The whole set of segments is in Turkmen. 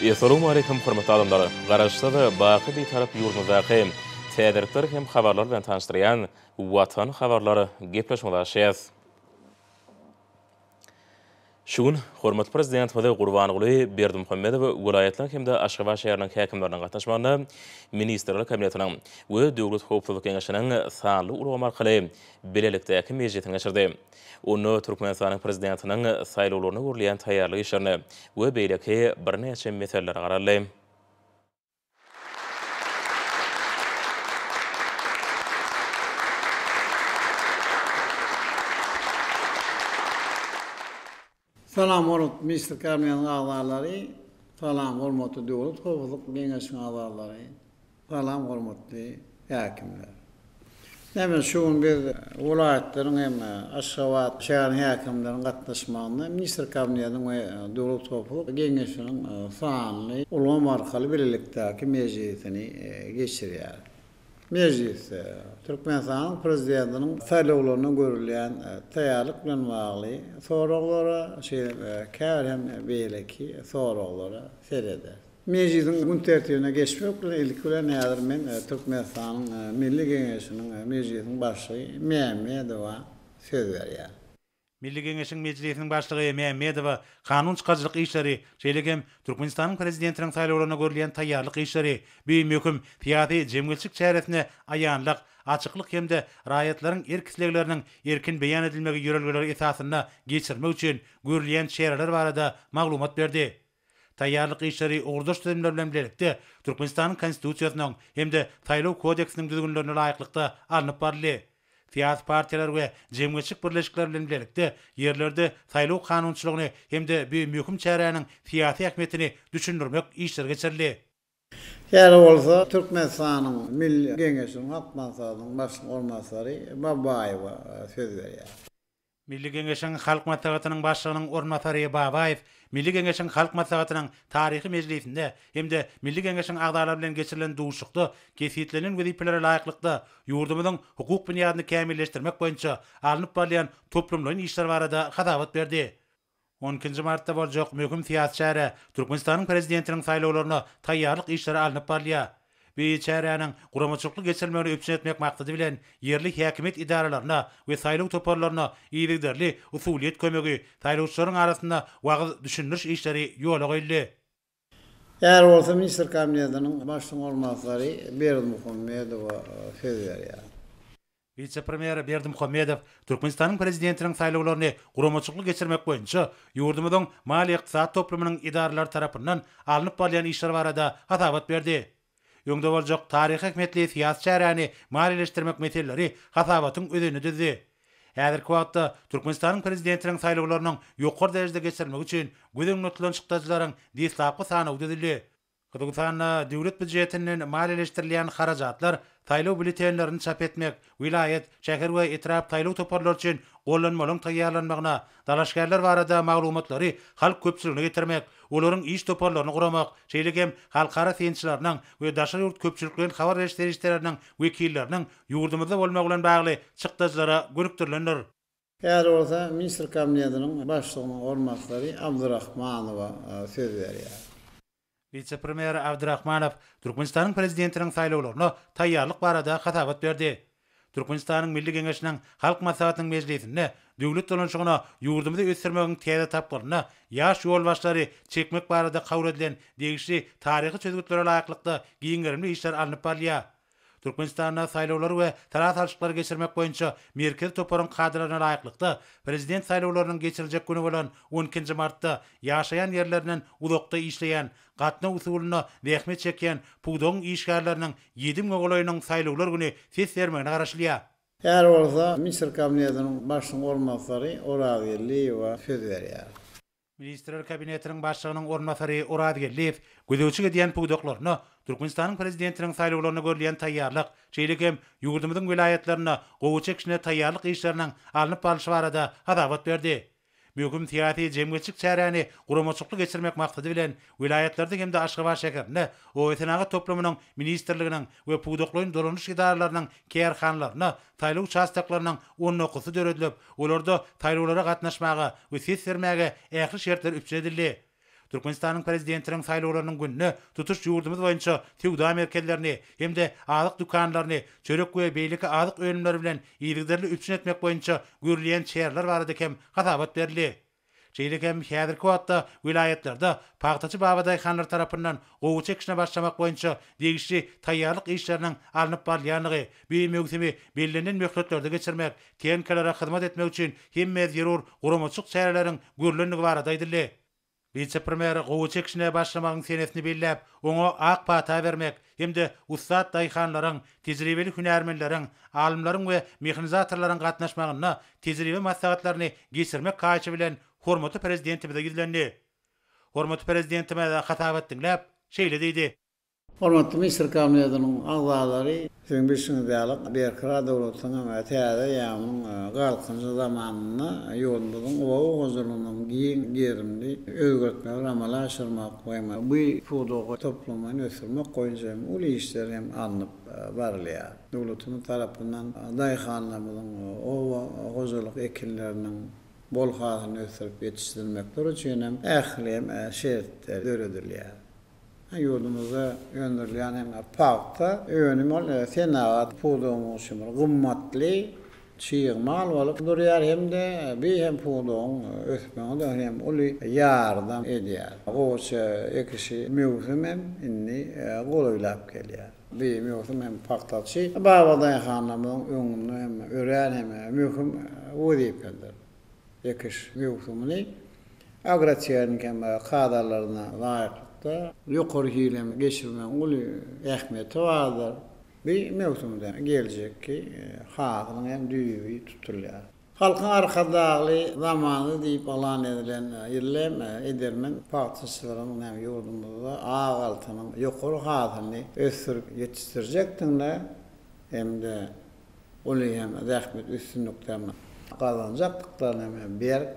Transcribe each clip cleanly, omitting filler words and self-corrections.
Essalawmaleýkim hormatly adamlar! Garaşsyz, baky Bitarap ýurdumyzdaky täzelikler hem habarlar bilen tanyşdyrýan Watan habarlar gepleşigimizi açýas. Şu gün hormatly Prezidentimiz Gurbanguly Berdimuhamedow welaýatlaryň hem-de Aşgabat şäheriniň häkimleriniň gatnaşmagynda Ministrler Kabinetiniň we Döwlet howpsuzlyk geňeşiniň sanly ulgam arkaly bilelikdäki mejlisini geçirdi. Onda Türkmenistanyň Prezidentiniň saýlawlaryna görülýän taýýarlyk işlerine we beýleki birnäçe meselelere garaldy. Salam hormatly Ministrler Kabinetiniň agzalary, salam hormatly Döwlet howpsuzlyk geňeşiniň agzalary, salam hormatly häkimler. Näme şu gün biz welaýatlaryň hem Aşgabat şäheriniň häkimleriniň gatnaşmagynda Ministrler Kabinetiniň we Döwlet howpsuzlyk geňeşiniň sanly ulgam arkaly bilelikdäki mejlisini geçirýäris. Mejlisde Türkmenistanyň Prezidentiniň saýlawlaryna görülýän taýýarlyk bilen bagly soraglara, şeýle käbir hem beýleki soraglara sereder. Mejlisiň gün tertibine geçmek bilen, ilki bilen häzir men Türkmenistanyň Milli Geňeşiniň Mejlisiniň Başlygy Mämmedowa söz berýän. Milli Geňeşiň Mejlisiniň Başlygy Mämmedowa kanun çykaryjylyk işleri, şeýle hem Türkmenistanyň Prezidentiniň saýlawlaryna görülýän taýýarlyk işleri bu möhüm syýasy-jemgyýetçilik çäresine aýanlyk, açyklyk hem-de raýatlaryň erk-islegleriniň erkin beýan edilmegi ýörelgeleri esasynda geçirmek üçin görülýän çäreler barada maglumat berdi. Taýýarlyk işleri ugurdaş düzümler bilen bilelikde Türkmenistanyň Konstitusiýasynyň hem-de Saýlaw kodeksiniň düzgünlerine laýyklykda alnyp baryldy. Syýasy partiýalar we jemgyýetçilik birleşikleri bilen bilelikde ýerlerde saýlaw kanunçylygyny hem-de bu möhüm çäräniň syýasy ähmiýetini düşündirmek işleri geçirildi. Häzir bolsa Türkmenistanyň Milli Geňeşiniň Halk Maslahatynyň Başlygynyň orunbasary Babaýewa söz berýär. Milli Geňeşiň Halk Maslahatynyň Başlygynyň orunbasary Babaýew Milli Geňeşiň Halk Maslahatynyň taryhy mejlisinde hem-de Milli Geňeşiň agzalary bilen geçirilen duşuşykda kesgitlenen wezipelere laýyklykda ýurdumyzyň hukuk binýadyny kämilleşdirmek boýunça alnyp barylýan toplumlaýyn işler barada hasabat berdi. On ikinji martda boljak möhüm syýasy çärä, Türkmenistanyň Prezidentiniň saýlawlaryna taýýarlyk işleri alnyp barylýar. Bu çäräniň guramaçylykly geçirilmegini üpjün etmek maksady bilen, ýerli häkimiýet edaralaryna we saýlaw toparlaryna yzygiderli usulyýet kömegi, saýlawçylaryň arasynda wagyz-düşündiriş işleri ýola goýuldy. Häzir bolsa Ministrler Kabinetiniň Başlygynyň orunbasary Berdimuhamedowa söz berýär. Wise-premýer Berdimuhamedow Türkmenistanyň Prezidentiniň saýlawlaryny guramaçylykly geçirmek boýunça ýurdumyzyň maliýe-ykdysady toplumynyň edaralary tarapyndan alnyp barylýan işler barada hasabat berdi. Öňde boljak taryhy ähmiýetli syýasy çäräni maliýeleşdirmek meseleleri hasabatyň özenini düzdi. Häzirki wagtda Türkmenistanyň Prezidentiniň saýlawlarynyň ýokary derejede geçirilmegi üçin göz öňünde tutulan çykdajylaryň deslapky sanawy düzüldi. Hususan-da, döwlet býujetinden maliýeleşdirilýän harajatlar saýlaw býulletenlerini çap etmek, welaýat, şäher we etrap saýlaw toparlary üçin gollanmalaryň taýýarlanmagyna, dalaşgärler barada maglumatlary halk köpçüligine ýetirmek, olaryň iş toparlaryny guramak, şeýle hem halkara synçylarynyň we daşary ýurt köpçülikleýin habar beriş serişdeleriniň wekilleriniň ýurdumyzda bolmagy bilen bagly çykdajylara gönükdirilendir. Häzir bolsa Ministrler Kabinetiniň Başlygynyň orunbasary Abdurahmanowa söz berýär. Wise-premýer Abdurahmanow Türkmenistanyň Prezidentiniň saýlawlaryna taýýarlyk barada hasabat berdi. Türkmenistanyň Milli Geňeşiniň Halk Maslahatynyň mejlisinde döwlet dolanyşygyna ýurdumyzy ösdürmegiň täze tapgyrynda ýaş ýolbaşçylary çekmek barada kabul edilen degişli taryhy çözgütlere laýyklykda giň gerimli işler alnyp barylýar. Türkmenistanda saýlawlary we sala salşyklary geçirmek boýunça Merkezi toparyň kadalaryna laýyklykda, Prezident saýlawlarynyň geçiriljek güni bolan on ikinji martda ýaşaýan ýerlerinden uzakda işleýän, gatnaw usulynda zähmet çekýän pudagyň işgärleriniň ýedi müňe golaýynyň saýlawlar güni ses bermegine garaşylýar. Häzir bolsa Ministrler Kabinetiniň Başlygynyň orunbasary Orazgeldiýewa söz berýär. Ministrler Kabinetiniň Başlygynyň orunbasary Orazgeldiýew gözegçilik edýän pudaklarynda Türkmenistanyň Prezidentiniň saýlawlaryna görülýän taýýarlyk, şeýle hem ýurdumyzyň welaýatlarynda gowaça ekişine taýýarlyk işleriniň alnyp barlyşy barada hasabat berdi. Möhüm syýasy-jemgyýetçilik çäräni guramaçylykly geçirmek maksady bilen, welaýatlarda hem-de Aşgabat şäherinde Obasenagat toplumynyň ministrliginiň we pudaklaýyn dolanyş edaralarynyň kärhanalarynda saýlaw uçastoklarynyň on dokuzysy döredilip, olarda saýlawlara gatnaşmaga we ses bermäge ähli şertler üpjün edildi. Türkmenistanyň Prezidentiniň saýlawlarynyň gününe tutuş ýurdumyz boýunça söwda merkezlerini hem-de azyk dükanlaryny çörek we beýleki azyk önümleri bilen yzygiderli üpjün etmek boýunça görülýän çäreler barada hem hasabat berildi. Şeýle hem häzirki wagtda welaýatlarda pagtaçy babadaýhanlar tarapyndan gowaça ekişine başlamak boýunça degişli taýýarlyk işleriniň alnyp barylýandygy, bu möwsümi bellenilen möhletlerde geçirmek, tehnikalara hyzmat etmek üçin hemme zerur guramaçylyk çäreleriň görlendigi barada aýdyldy. Wise-premýer gowaça ekişine başlamagyň senesini belläp, oňa ak pata bermek hem-de ussat daýhanlaryň, tejribeli hünärmenleriň, alymlaryň we mehanizatorlaryň gatnaşmagynda tejribe maslahatlaryny geçirmek haýyşy bilen hormatly Prezidentimize ýüzlendi. Hormatly Prezidentimiz hasabat diňläp, şeýle diýdi. Hormatly Ministrler Kabinetiniň agzalary, siziň bilşiňiz ýaly, Berkarar döwletiň hem täze eýýamynyň Galkynyşy zamanynda ýurdumyzyň oba hojalygynyň giň gerimli özgertmeleri amala aşyrmak we bu pudagy toplumlaýyn ösdürmek boýunça hem uly işler hem alnyp barylýar. Döwletimiz tarapyndan daýhanlarymyzyň oba hojalyk ekinleriniň bol hasylyny ösdürip ýetişdirmekleri üçin hem ähli hem şertler döredilýär. Ýurdumyzda öndürilýän hem pagta önümi ol senagat pudagynyň üçin bir gymmatly çig mal bolup durýar hem-de bi hem pudagyň ösmegine hem uly ýardam edýär. Gowaça ekişi möwsüm hem indi golaýlap gelýär. Bi möwsüm hem pagtaçy babadaýhanlarymyzyň öňünde hem örän hem möhüm wezipedir. Ekiş möwsümini agrotehnika kadalaryna laýyklykda ýokary hil hem geçirmegiň uly ähmiýeti bardyr. Bu möwsümde geljekki hasylyň hem düýbi tutulýar. Halkyň Arkadagly zamany diýip yglan edilen ýylda hem edermen pagtaçylaryň hem ýurdumyzda ak altynyň ýokary hasylyny ösdürip ýetişdirjekdigine hem-de uly hem zähmet üstünliklerini gazanjakdyklaryna hem berk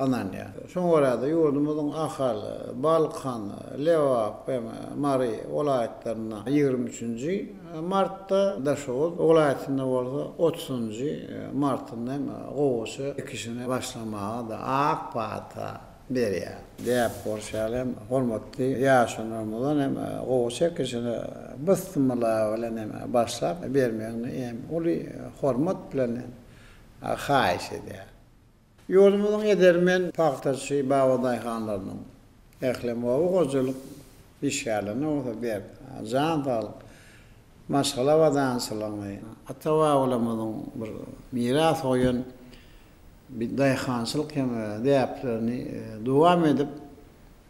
ynanýar. Şoňa görä-de, ýurdumyzyň Ahal, Balkan, Lebap hem Mary welaýatlarynda 23 nji martda, Daşoguz welaýatynda bolsa otuzynjy martynda hem gowaça ekişine başlamaga-da ak pata berýär. Däp bolşy ýaly hem hormatly ýaşulularymyzdan hem gowaça ekişine bysmylla bilen hem başlap bermegini hem uly hormat bilen hem haýyş edýär. Ýurdumyzyň edermen pagtaçy babadaýhanlarynyň, ähli oba hojalyk işgärlerine bolsa berk jan saglyk, maşgala abadançylygyny, ata-babalarymyzyň bir miras goýan Daýhançylyk hem däplerini dowam edip,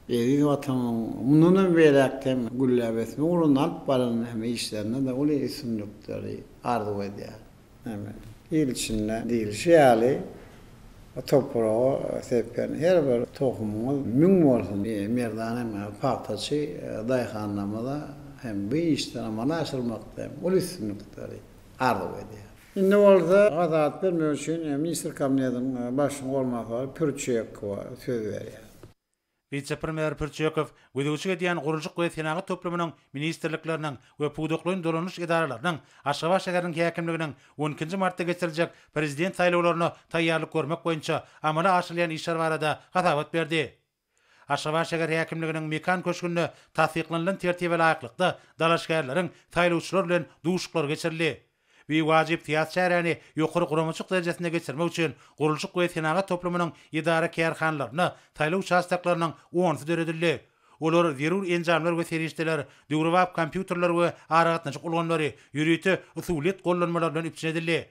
eziz Watanymyzyň mundan hem beýläkde hem gülläp ösmegi ugrunda alyp baran hem işlerinde-de uly üstünlikleri arzuw edýär. Hem il içinde diýlişi ýaly, topraga sepen her bir tohumyňyz müň bolsun! Merdan hem pagtaçy daýhanlarymyza hem bu işleri amala aşyrmakda hem uly üstünlikleri arzuw edýär. Indi bolsa hasabat bermek üçin Ministr Kabinetiniň başlygynyň orunbasary Pürçekowa söz berýär. Wise-premýer Pürçekow gözegçilik edýän gurluşyk we senagat toplumynyň ministrlikleriniň we pudaklaýyn dolanyş edaralarynyň Aşgabat şäheriniň häkimliginiň on ikinji martda geçiriljek Prezident saýlawlaryna taýýarlyk görmek boýunça amala aşyrylýan işler barada hasabat berdi. Aşgabat şäher häkimliginiň Mekan köşgünde tassyklanylan tertibe laýyklykda dalaşgärleriň saýlawçylar bilen duşuşyklary geçirildi. Bu wajyp syýasy çäräni ýokary guramaçylyk derejesinde geçirmek üçin gurluşyk we senagat toplumynyň edara-kärhanalarynda saýlaw uçastoklarynyň onsy döredildi. Olar zerur enjamlar we serişdeler, döwrebap kompýuterler we aragatnaşyk ulgamlary, ýörite usulyýet gollanmalary bilen üpjün edildi.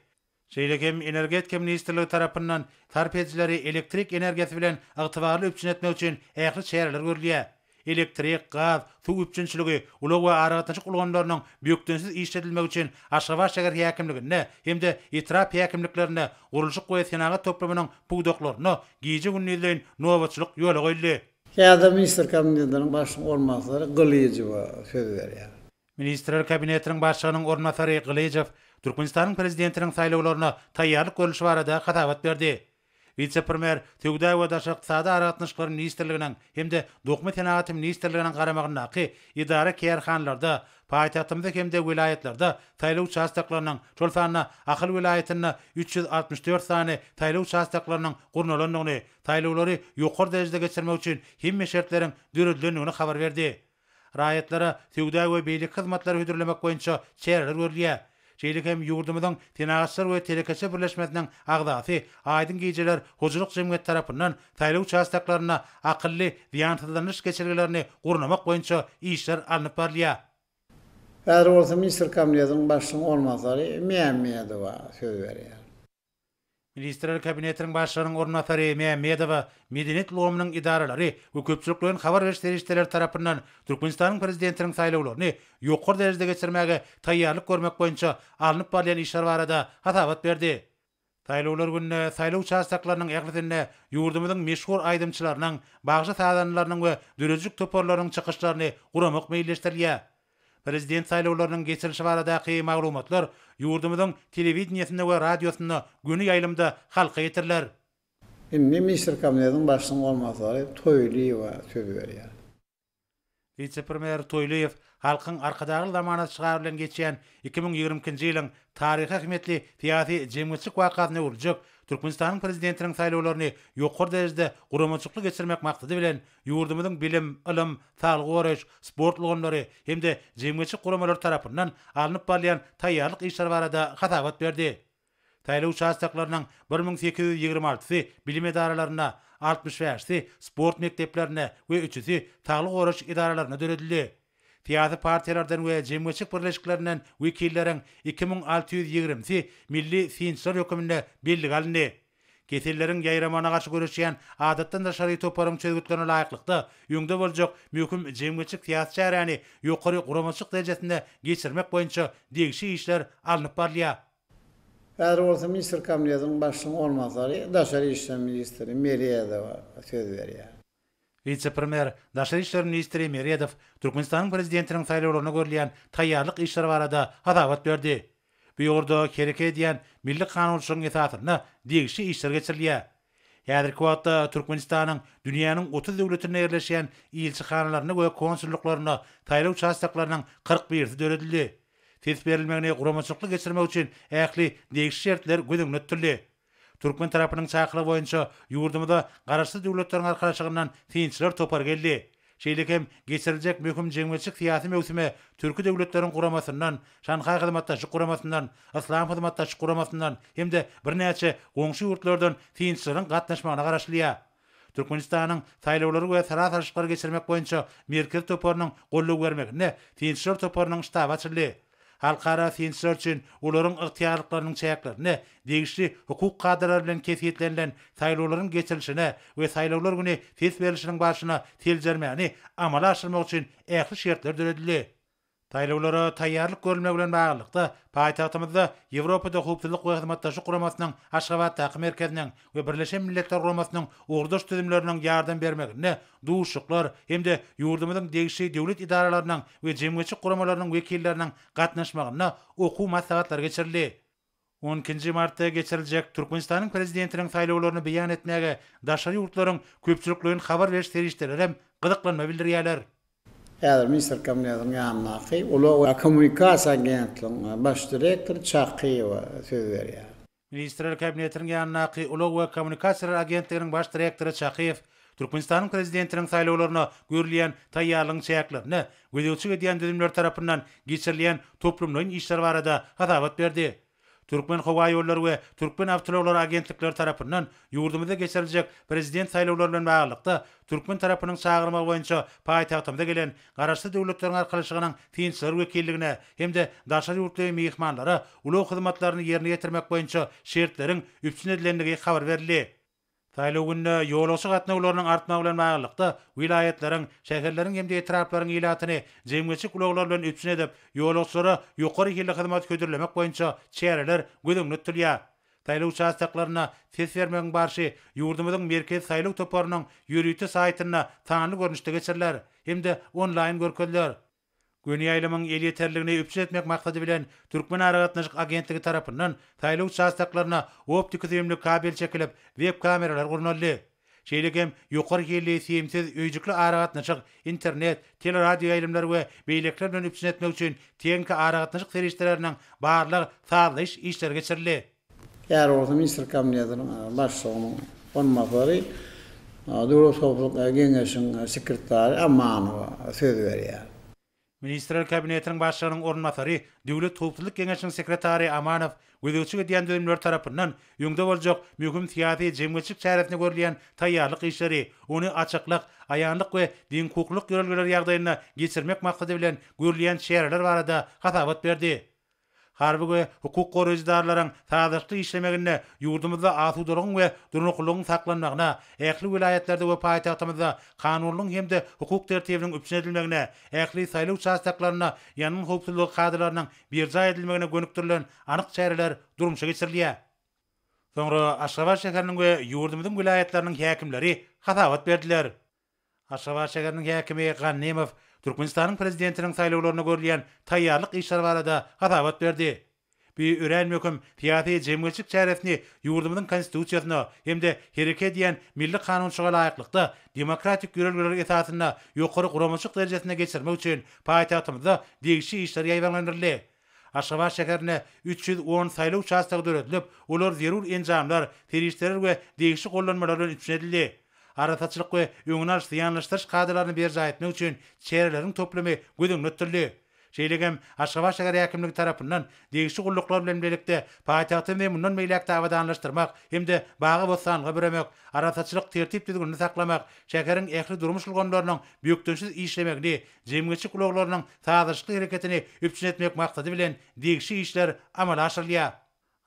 Şeýle hem Energetika ministrligi tarapyndan sarp edijileri elektrik energiýasy bilen ygtybarly üpjün etmek üçin ähli çäreler görülýär. Elektrik, gaz, suw üpjünçiligi, ulag we aragatnaşyk ulgamlarynyň bökdençsiz işledilmegi üçin Aşgabat şäher häkimliginde hem-de etrap häkimliklerinde gurluşyk we senagat toplumynyň pudaklarynda gije-gündizleýin nobatçylyk ýola goýuldy. Täze Ministrler Kabinetiniň başlygynyň orunbasary Gylyjowa söz berýär. Ministrler Kabinetiniň Başlygynyň orunbasary Gylyjow Türkmenistanyň Prezidentiniň saýlawlaryna taýýarlyk görlüşi barada hasabat berdi. Wise-premýer Söwda we daşary ykdysady aragatnaşyklar ministrliginiň hem-de Dokma senagaty ministrliginiň garamagyndaky edara-kärhanalarda, paýtagtymyzda hem-de welaýatlarda saýlaw uçastoklarynyň, şol sanda Ahal welaýatynda 364 sany saýlaw uçastoklarynyň gurnalandygyny, saýlawlary ýokary derejede geçirmek üçin hemme şertleriň döredilendigini habar berdi. Raýatlara söwda we beýleki hyzmatlary hödürlemek boýunça çäreler görülýär. Şeýle hem ýurdumyzyň Senagatçylar we telekeçiler birleşmesiniň agzasy Aýdyň gijeler hojalyk jemgyýeti tarapyndan saýlaw uçastoklarynda akylly zyýansyzlandyryş geçelgelerini gurnamak boýunça işler alnyp barylýar. Häzir bolsa ministr kabinetiniň başlygynyň orunbasary Mämmedowa söz berýär. Ministrler Kabinetiniň Başlygynyň orunbasary Mämmedowa medeniýet ulgamynyň edaralary we köpçülikleýin habar beriş serişdeleri tarapyndan Türkmenistanyň Prezidentiniň saýlawlaryny ýokary derejede geçirmäge taýýarlyk görmek boýunça alnyp barylýan işler barada hasabat berdi. Saýlawlar gününe saýlaw uçastoklarynyň ählisinde ýurdumyzyň meşhur aýdymçylarynyň, bagşy-sazandalarynyň we döredijilik toparlarynyň çykyşlaryny guramak meýilleşdirilýär. Prezident saýlawlarynyň geçirilişi baradaky maglumatlar ýurdumyzyň telewideniýesinde we radiosynda göni ýaýlymda halka ýetiriler. Indi ministr kabinetiniň başlygynyň orunbasary Toýlyýewa söz berýär. Wise-premýer Toýlyýew Halkyň Arkadagly zamanasy şygary bilen geçýän 2022-nji ýylyň taryhy ähmiýetli syýasy-jemgyýetçilik wakasyna öwrüljek Türkmenistanyň Prezidentiniň saýlawlaryny ýokary derejede guramaçylykly geçirmek maksady bilen ýurdumyzyň bilim, ylym, saglygy goraýyş, sport ulgamlary hem-de jemgyýetçilik guramalary tarapyndan alnyp barylýan taýýarlyk işleri barada hasabat berdi. Saýlaw uçastoklarynyň 1826-sy bilim edaralarynda, 65-si sport mekdeplerinde we üçüsi saglygy goraýyş edaralarynda döredildi. Syýasy partiýalardan we jemgyýetçilik birleşiklerinden wekilleriň 2620-si milli synçylar höküminde bellige alyndy. Keselleriň ýaýramagyna garşy göreşýän adatdan daşary toparyň çözgütlerine laýyklykda, öňde boljak möhüm jemgyýetçilik-syýasy çäräni ýokary guramaçylyk derejesinde geçirmek boýunça degişli işler alnyp barylýar. Häzir bolsa ministr kabinetiniň başlygynyň orunbasary, daşary işler ministri Meredowa söz berýär. Wise-premýer, daşary işler ministri Meredow Türkmenistanyň Prezidentiniň saýlawlaryna görülýän taýýarlyk işleri barada hasabat berdi. Bu ugurda hereket edýän milli kanunçylygyň esasynda degişli işler geçirilýär. Häzirki wagtda Türkmenistanyň dünýäniň 30 döwletinde ýerleşýän ilçihanalarynda we konsullyklarynda saýlaw uçastoklarynyň 41-si döredildi. Ses berilmegini guramaçylykly geçirmek üçin ähli degişli şertler göz öňünde tutuldy. Türkmen tarapynyň çakylygy boýunça ýurdumyza Garaşsyz Döwletleriň Arkalaşygyndan synçylar topary geldi. Şeýle hem geçiriljek möhüm jemgyýetçilik-syýasy möwsüme Türki Döwletleriň Guramasyndan, Şanhaý Hyzmatdaşlyk Guramasyndan, Yslam Hyzmatdaşlyk Guramasyndan hem-de birnäçe goňşy ýurtlardan synçylaryň gatnaşmagyna garaşylýar. Türkmenistanyň Saýlawlary we sala salşyklary geçirmek boýunça Merkezi toparynyň goldaw bermeginde synçylar toparynyň ştaby açyldy. Halkara synçylar üçin olaryň ygtyýarlyklarynyň çäklerinde degişli hukuk kadalary bilen kesgitlenilen saýlawlaryň geçirilişine we saýlawlar güni ses berlişiniň barşyna seljermäni amala aşyrmak üçin ähli şertler döredildi. Saýlawlara taýýarlyk görülmegi bilen baglylykda, paýtagtymyzda Ýewropada Howpsuzlyk we Hyzmatdaşlyk Guramasynyň Aşgabatdaky merkeziniň we Birleşen Milletler Guramasynyň ugurdaş düzümleriniň ýardam bermeginde duşuşyklar hem-de ýurdumyzyň degişli döwlet edaralarynyň we jemgyýetçilik guramalarynyň wekilleriniň gatnaşmagynda okuw maslahatlary geçirildi. On ikinji martda geçiriljek Türkmenistanyň Prezidentiniň saýlawlaryny beýan etmäge daşary ýurtlaryň köpçülikleýin habar beriş serişdeleri hem gyzyklanma bildirýärler. Häzir Ministrler Kabinetiniň ýanyndaky Ulag we kommunikasiýa agentliginiň baş direktory Çakyýewa söz berýär. Ministrler Kabinetiniň ýanyndaky Ulag we kommunikasiýalar agentliginiň baş direktory Çakyýew Türkmenistanyň Prezidentiniň saýlawlaryna görülýän taýýarlygyň çäklerinde gözegçilik edýän düzümler tarapyndan geçirilýän toplumlaýyn işler barada hasabat berdi. Türkmenhowaýollary we Türkmenawtoulaglary agentlikleri tarapyndan ýurdumyzda geçiriljek Prezident saýlawlary bilen baglylykda türkmen tarapynyň çagyrmagy boýunça paýtagtymyza gelen Garaşsyz Döwletleriň Arkalaşygynyň synçylar wekilligine hem-de daşary ýurtly myhmanlara ulag hyzmatlaryny ýerine ýetirmek boýunça şertleriň üpjün edilendigi habar berildi. Saýlaw gününe ýolagçy gatnawlarynyň artmagy bilen baglylykda, welaýatlaryň, şäherleriň hem-de etraplaryň ilatyny jemgyýetçilik ulaglary bilen üpjün edip, ýolagçylara ýokary hilli hyzmat hödürlemek boýunça çäreler göz öňünde tutulýar. Saýlaw uçastoklarynda ses bermegiň barşy ýurdumyzyň Merkezi saýlaw toparynyň ýörite saýtynda sanly görnüşde geçiriler hem-de onlaýn görkeziler. Göni ýaýlymyň elýeterligini üpjün etmek maksady bilen, Türkmenaragatnaşyk agentligi tarapyndan saýlaw uçastoklaryna optiki-süýümli kabel çekilip, web-kameralar gurnaldy. Şeýle hem ýokary hilli simsiz öýjükli aragatnaşyk, internet, teleradioýaýlymlar we beýlekiler bilen üpjün etmek üçin tehniki aragatnaşyk serişdeleriniň barlag, sazlaýyş işleri geçirildi. Häzir bolsa Ministrler Kabinetiniň Başlygynyň orunbasary, Döwlet howpsuzlyk geňeşiniň sekretary Amanowa söz berýär. Ministrler Kabinetiniň Başlygynyň orunbasary, Döwlet howpsuzlyk geňeşiniň sekretary Amanow gözegçilik edýän düzümleri tarapyndan öňde boljak möhüm syýasy-jemgyýetçilik çäresine görülýän taýýarlyk işleri, ony açyklyk, aýanlyk we deňhukuklylyk ýörelgeleri ýagdaýynda geçirmek maksady bilen görülýän çäreler barada hasabat berdi. Harby we hukuk goraýjy edaralaryň sazlaşykly işlemeginde ýurdumyzda asudalygyň we durnuklylygyň saklanmagyna, ähli welaýatlarda we paýtagtymyzda kanunylygyň hem-de hukuk tertibiniň üpjün edilmegine, ähli saýlaw uçastoklarynda ýangyn howpsuzlygy kadalarynyň berjaý edilmegine gönükdirilen anyk çäreler durmuşa geçirilýär. Soňra Aşgabat şäheriniň we ýurdumyzyň welaýatlarynyň häkimleri hasabat berdiler. Aşgabat şäheriniň häkimi Gannymow Türkmenistanyň Prezidentiniň saýlawlaryna görülýän taýýarlyk işleri barada hasabat berdi. Bu örän möhüm syýasy-jemgyýetçilik çäresini ýurdumyzyň Konstitusiýasyna hem-de hereket edýän milli kanunçylyga laýyklykda demokratik ýörelgeler esasynda ýokary guramaçylyk derejesinde geçirmek üçin paýtagtymyzda degişli işler ýaýbaňlandyryldy. Aşgabat şäherinde 310 saýlaw uçastogy döredilip, olar zerur enjamlar, serişdeler we degişli gollanmalar bilen üpjün edildi. Arassaçylyk we öňüni alyş zyýanlaşdyryş kadalaryny berjaý etmek üçin çäreleriň toplumy göz öňünde tutuldy. Şeýle hem Aşgabat şäher häkimligi tarapyndan degişli gulluklar bilen bilelikde paýtagtymyzy mundan beýläk-de abadanlaşdyrmak hem-de bagy-bossanlyga büremek, arassaçylyk tertip-düzgünini saklamak, şäheriň ähli durmuş ulgamlarynyň bökdençsiz işlemegini, jemgyýetçilik ulaglarynyň sazlaşykly hereketini üpjün etmek maksady bilen degişli işler amala aşyrylýar.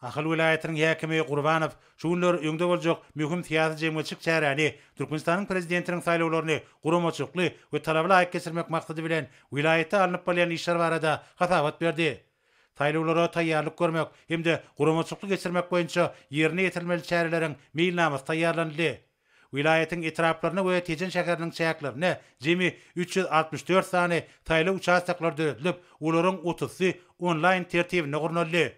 Ahal welaýatynyň häkimi Gurbanow şu günler öňde boljak möhüm syýasy-jemgyýetçilik çäräni, Türkmenistanyň Prezidentiniň saýlawlaryny guramaçylykly we talaba laýyk geçirmek maksady bilen welaýatda alnyp barylýan işler barada hasabat berdi. Saýlawlara taýýarlyk görmek hem-de guramaçylykly geçirmek boýunça ýerine ýetirilmeli çäreleriň meýilnamasy taýýarlanyldy. Welaýatyň etraplarynda we Tejen şäheriniň çäklerinde jemi 364 sany saýlaw uçastoklary döredilip, olaryň otuzsy onlaýn tertibinde gurnaldy.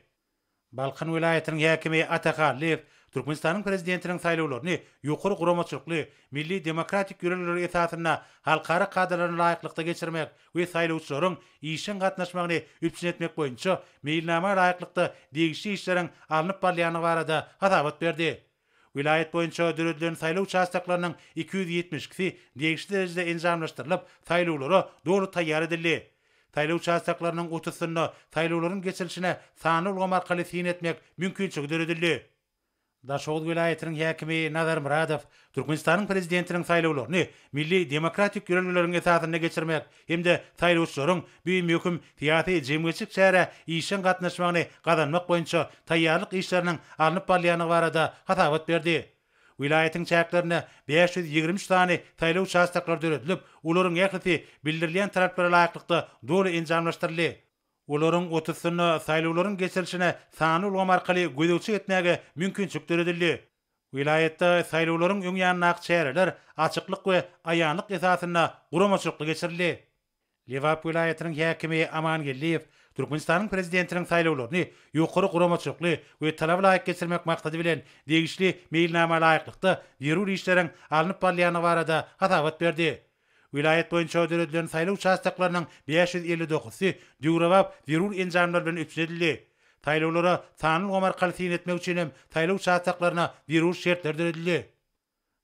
Balkan welaýatynyň häkimi Ata Hallyýew Türkmenistanyň Prezidentiniň saýlawlaryny ýokary guramaçylykly, milli demokratik ýörelgeler esasynda halkara kadalaryna laýyklykda geçirmek we saýlawçylaryň işjeň gatnaşmagyny üpjün etmek boýunça meýilnama laýyklykda degişli işleriň alnyp barylýandygy barada hasabat berdi. Welaýat boýunça döredilen saýlaw uçastoklarynyň 272-si degişli derejede enjamlaşdyrylyp, saýlawlara doly taýýar edildi. Saýlaw uçastoklarynyň otuzsynda saýlawlaryň geçirilişine sanly ulgam arkaly syn etmek mümkinçiligi döredildi. Daşoguz welaýatynyň häkimi Nazar Myradow Türkmenistanyň Prezidentiniň saýlawlaryny milli demokratik ýörelgeleriň esasynda geçirmek hem-de saýlawçylaryň bu möhüm syýasy-jemgyýetçilik çärä işjeň gatnaşmagyny gazanmak boýunça taýýarlyk işleriniň alnyp barylýandygy barada hasabat berdi. Welaýatyň çäklerinde 523 sany saýlaw uçastoklary döredilip, olaryň ählisi bildirilýän talaplara laýyklykda doly enjamlaşdyryldy. Olaryň otuzsynda saýlawlaryň geçirilişine sanly ulgam arkaly gözegçilik etmäge mümkinçilik döredildi. Welaýatda saýlawlaryň öň ýanyndaky çäreler açyklyk we aýanlyk esasynda guramaçylykly geçirildi. Lebap welaýatynyň häkimi Aman Geldiýew Türkmenistanyň Prezidentiniň saýlawlaryny ýokary guramaçylykly we talaba laýyk geçirmek maksady bilen degişli meýilnama laýyklykda zerur işleriň alnyp barylýandygy barada hasabat berdi. Welaýat boýunça döredilen saýlaw uçastoklarynyň 559-sy döwrebap zerur enjamlar bilen üpjün edildi. Saýlawlara sanly ulgam arkaly syn etmek üçin hem saýlaw uçastoklaryna zerur şertler döredildi.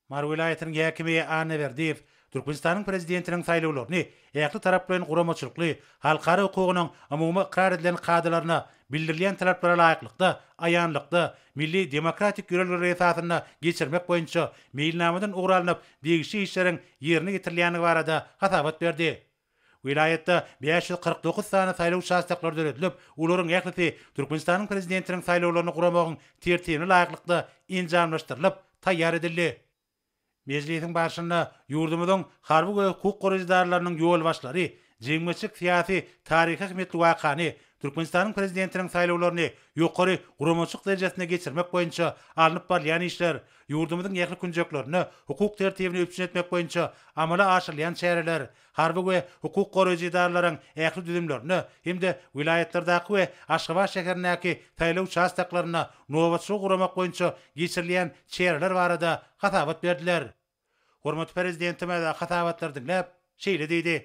Mary welaýatynyň häkimi Annaberdiýew Türkmenistanyň Prezidentiniň saýlawlaryny ähli taraplaýyn guramaçylykly, halkara hukugynyň umumy ykrar edilen kadalaryna, bildirilýän talaplara laýyklykda, aýanlykda, milli demokratik ýörelgeler esasynda geçirmek boýunça meýilnamadan ugur alnyp degişli işleriň ýerine ýetirilýändigi barada hasabat berdi. Welaýatda 549 sany saýlaw uçastoklary döredilip, olaryň ählisi Türkmenistanyň Prezidentiniň saýlawlaryny guramagyň tertibine laýyklykda enjamlaşdyrylyp, taýýar edildi. Mejlisiň barşynda ýurdumyzyň harby we hukuk goraýjy edaralarynyň ýolbaşçylary jemgyýetçilik-syýasy, taryhy ähmiýetli wakany, Türkmenistanyň Prezidentiniň saýlawlaryny ýokary guramaçylyk derejesinde geçirmek boýunça alnyp barylýan işler, ýurdumyzyň ähli künjeklerinde hukuk tertibini üpjün etmek boýunça amala aşyrylýan çäreler, harby we hukuk goraýjy edaralaryň ähli düzümlerinde hem-de welaýatlardaky we Aşgabat şäherindäki saýlaw uçastoklarynda nobatçylygy guramak boýunça geçirilýän çäreler barada hasabat berdiler. Hormatly Prezidentimiz hasabatlary diňläp, şeýle diýdi.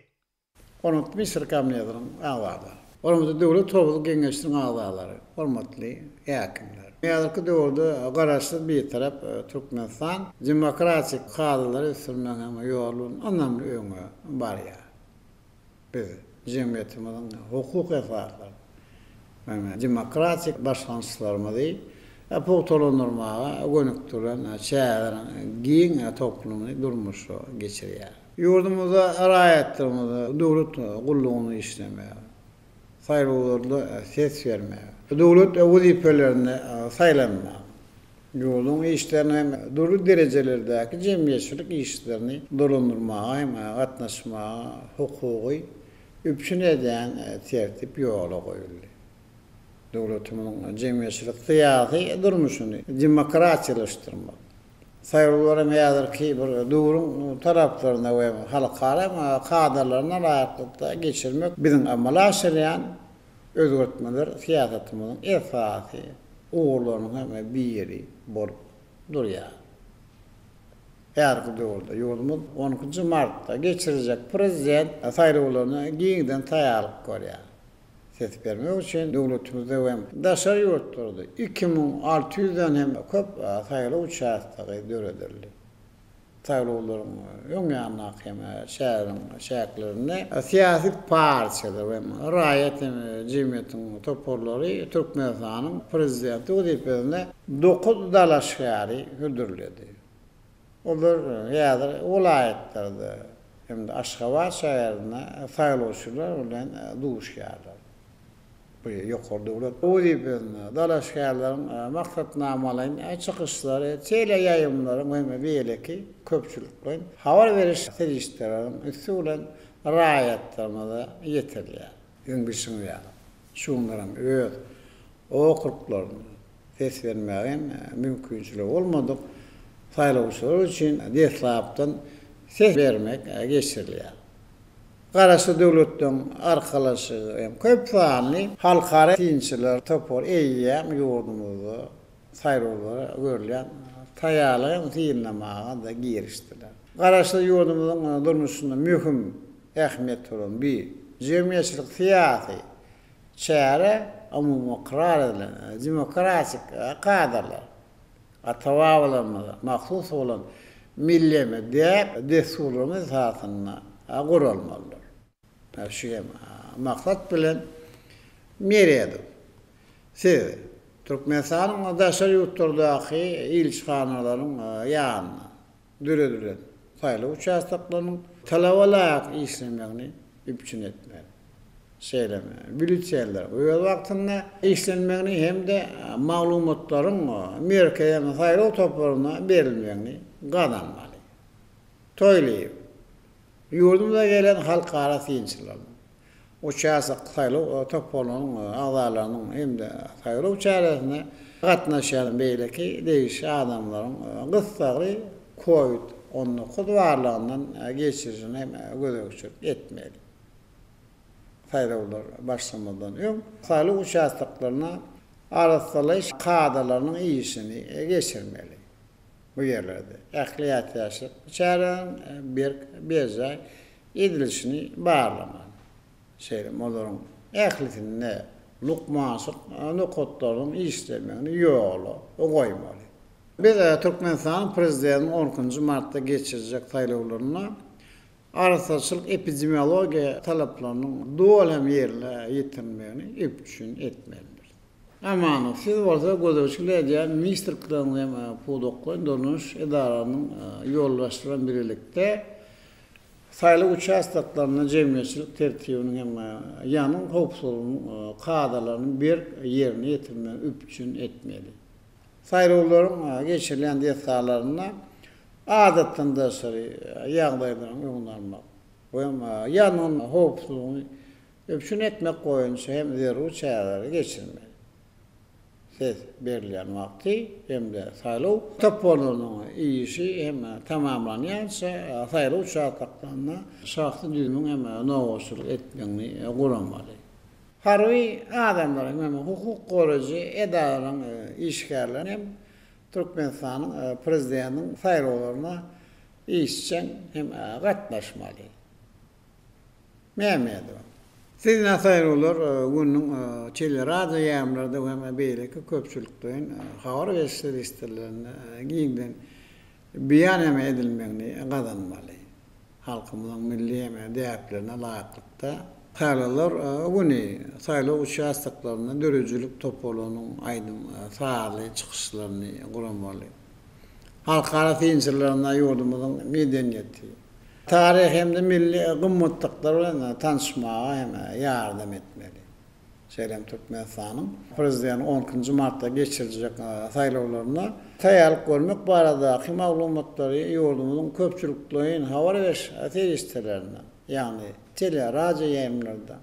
Hormatly Ministrler Kabinetiniň agzalary. Hormatly Döwlet howpsuzlyk geňeşiniň agzalary. Hormatly häkimler. Häzirki döwürde Garaşsyz, Bitarap Türkmenistan demokratik kadalary ösdürmegiň ýoly bilen ynamly öňe barýar. Biz jemgyýetimiziň hukuk esaslaryny we demokratik başlangyçlarymyzy pugtalandyrmaga gönükdirilen çäreleriň giň toplumyny durmuşa geçirýäris. Ýurdumyzda raýatlarymyza döwlet gullugynda işlemäge, saýlawlarda ses bermäge, döwlet wezipelerine saýlanmaga, Ýurduň işlerini hem dürli derejelerdäki jemgyýetçilik işlerini dolandyrmaga hem gatnaşmaga hukugy üpjün edýän tertip ýola goýuldy. Döwletimiziň jemgyýetçilik-syýasy durmuşyny demokratiýalaşdyrmak, saýlawlary hem häzirki bir döwrüň talaplaryna we halkara kadalaryna laýyklykda geçirmek biziň amala aşyrýan Özgertmeler syýasatymyzyň esasy ugurlarynyň hem biri bolup durýar. Häzirki döwürde ýurdumyz on ikinji martda geçiriljek Prezident saýlawlaryna giňden taýýarlyk görýär. Ses bermek üçin döwletimizde we daşary ýurtlarda 2600-den hem köp saýlaw uçastogy döredildi. Saýlawlaryň öň ýanyndaky hem şäheriň çäklerinde syýasy partiýalar we raýat hem jemgyýetiň toparlary Türkmenistanyň Prezidenti wezipesine dokuz dalaşgäri hödürledi. Olar häzir welaýatlarda hem-de Aşgabat şäherinde saýlawçylar bilen duşýarlar. Bu ýokary döwlet wezipesine dalaşgärleriň maksatnamalaýyn çykyşlary, teleýaýlymlaryň we beýleki köpçülikleýin habar beriş serişdeleriniň üsti bilen raýatlarymyza ýetirilýär. Siziň bilşiňiz ýaly, şu günler hem öz okruglarynda ses bermäge hem mümkinçiligi bolmadyk saýlawçylar üçin deslapdan ses bermek geçirilýär. Garaşsyz Döwletleriň Arkalaşygy hem köp sanly halkara synçylar topary eýýäm ýurdumyzda saýlawlara görülýän taýýarlygy hem synlamaga-da girişdiler. Garaşsyz ýurdumyzyň durmuşynda möhüm ähmiýeti bolan bu jemgyýetçilik-syýasy çäre umumy ykrar edilen demokratik kadalar, ata-babalarymyza mahsus bolan milli däp-dessurlarymyz esasynda guralmalydyr. Şu hem maksat bilen Meredow, siz Türkmenistanyň daşary ýurtlardaky ilçihanalaryň ýanynda döredilen saýlaw uçastoklarynyň talaba laýyk işlemegini üpjün etmeli. Şeýle hem býulletenleriň öz wagtynda işlenmegini hem-de maglumatlaryň Merkezi saýlaw toparyna berilmegini gazanmaly. Toýlyýew, Ýurdumyza gelen halkara synçylaryň, uçastok saýlaw toparlarynyň agzalarynyň hem-de saýlaw çäresine gatnaşýan beýleki degişli adamlaryň gyssagly Covid 19 barlagyndan geçirilişine hem gözegçilik etmeli. Saýlawlar başlamazdan öň saýlaw uçastoklarynda arassalaýyş kadalarynyň işini geçirmeli. Bu ýerlerde ähli ätiýaçlyk çäreleriň berk berjaý edilişini barlamaly. Şeýle hem olaryň ählisinde lukmançylyk nokatlarynyň işlemegini ýola goýmaly. Biz Türkmenistanyň Prezidentiniň on ikinji martda geçiriljek saýlawlarynda arassaçylyk epidemiologiýa talaplarynyň doly hem ýerine ýetirilmegini üpjün etmelidiris. Amanow, siz bolsa gözegçilik edýän ministrlikleriň hem pudaklaýyn dolanyş edaralarynyň ýolbaşçylary bilen birlikde saýlaw uçastoklarynda jemgyýetçilik tertibiniň hem ýangyn howpsuzlygynyň kadalaryny berk ýerine ýetirmegi üpjün etmeli. Saýlawlaryň geçirilýän desgalarynda adatdan daşary ýagdaýlaryň öňüni almak we ýangyn howpsuzlygyny. üpjün etmek boýunça hem zerur çäreleri geçirmeli. Ses berilýän wagty hem-de saýlaw toparlarynyň işi hem tamamlanýança saýlaw uçastoklarynda şahsy düzümiň hem nobatçylyk etmegini guramaly. Harby adamlaryň hem hukuk goraýjy edaralaryň işgärleri hem Türkmenistanyň Prezidentiniň saýlawlaryna işjeň hem gatnaşmaly. Mämmedowa. Siz saýlawlar gününiň teleradio ýaýlymlarda we hem beýleki köpçülikleýin habar beriş serişdelerinde giňden beýan hem edilmegini gazanmaly. Halkymyzyň milli hem däplerine laýyklykda, saýlawlar güni saýlaw uçastoklarynda döredijilik toparlarynyň aýdym-sazly çykyşlaryny guramaly. Halkara synçylaryna ýurdumyzyň medeniýeti, taryhy hem-de milli gymmatlyklar bilen tanyşmaga hem ýardam etmeli. Şeýle hem Türkmenistanyň Prezidenti on ikinji martda geçiriljek saýlawlaryna taýýarlyk görmek baradaky maglumatlary ýurdumyzyň köpçülikleýin habar beriş serişdelerinde, ýagny tele-, radioýaýlymlarda,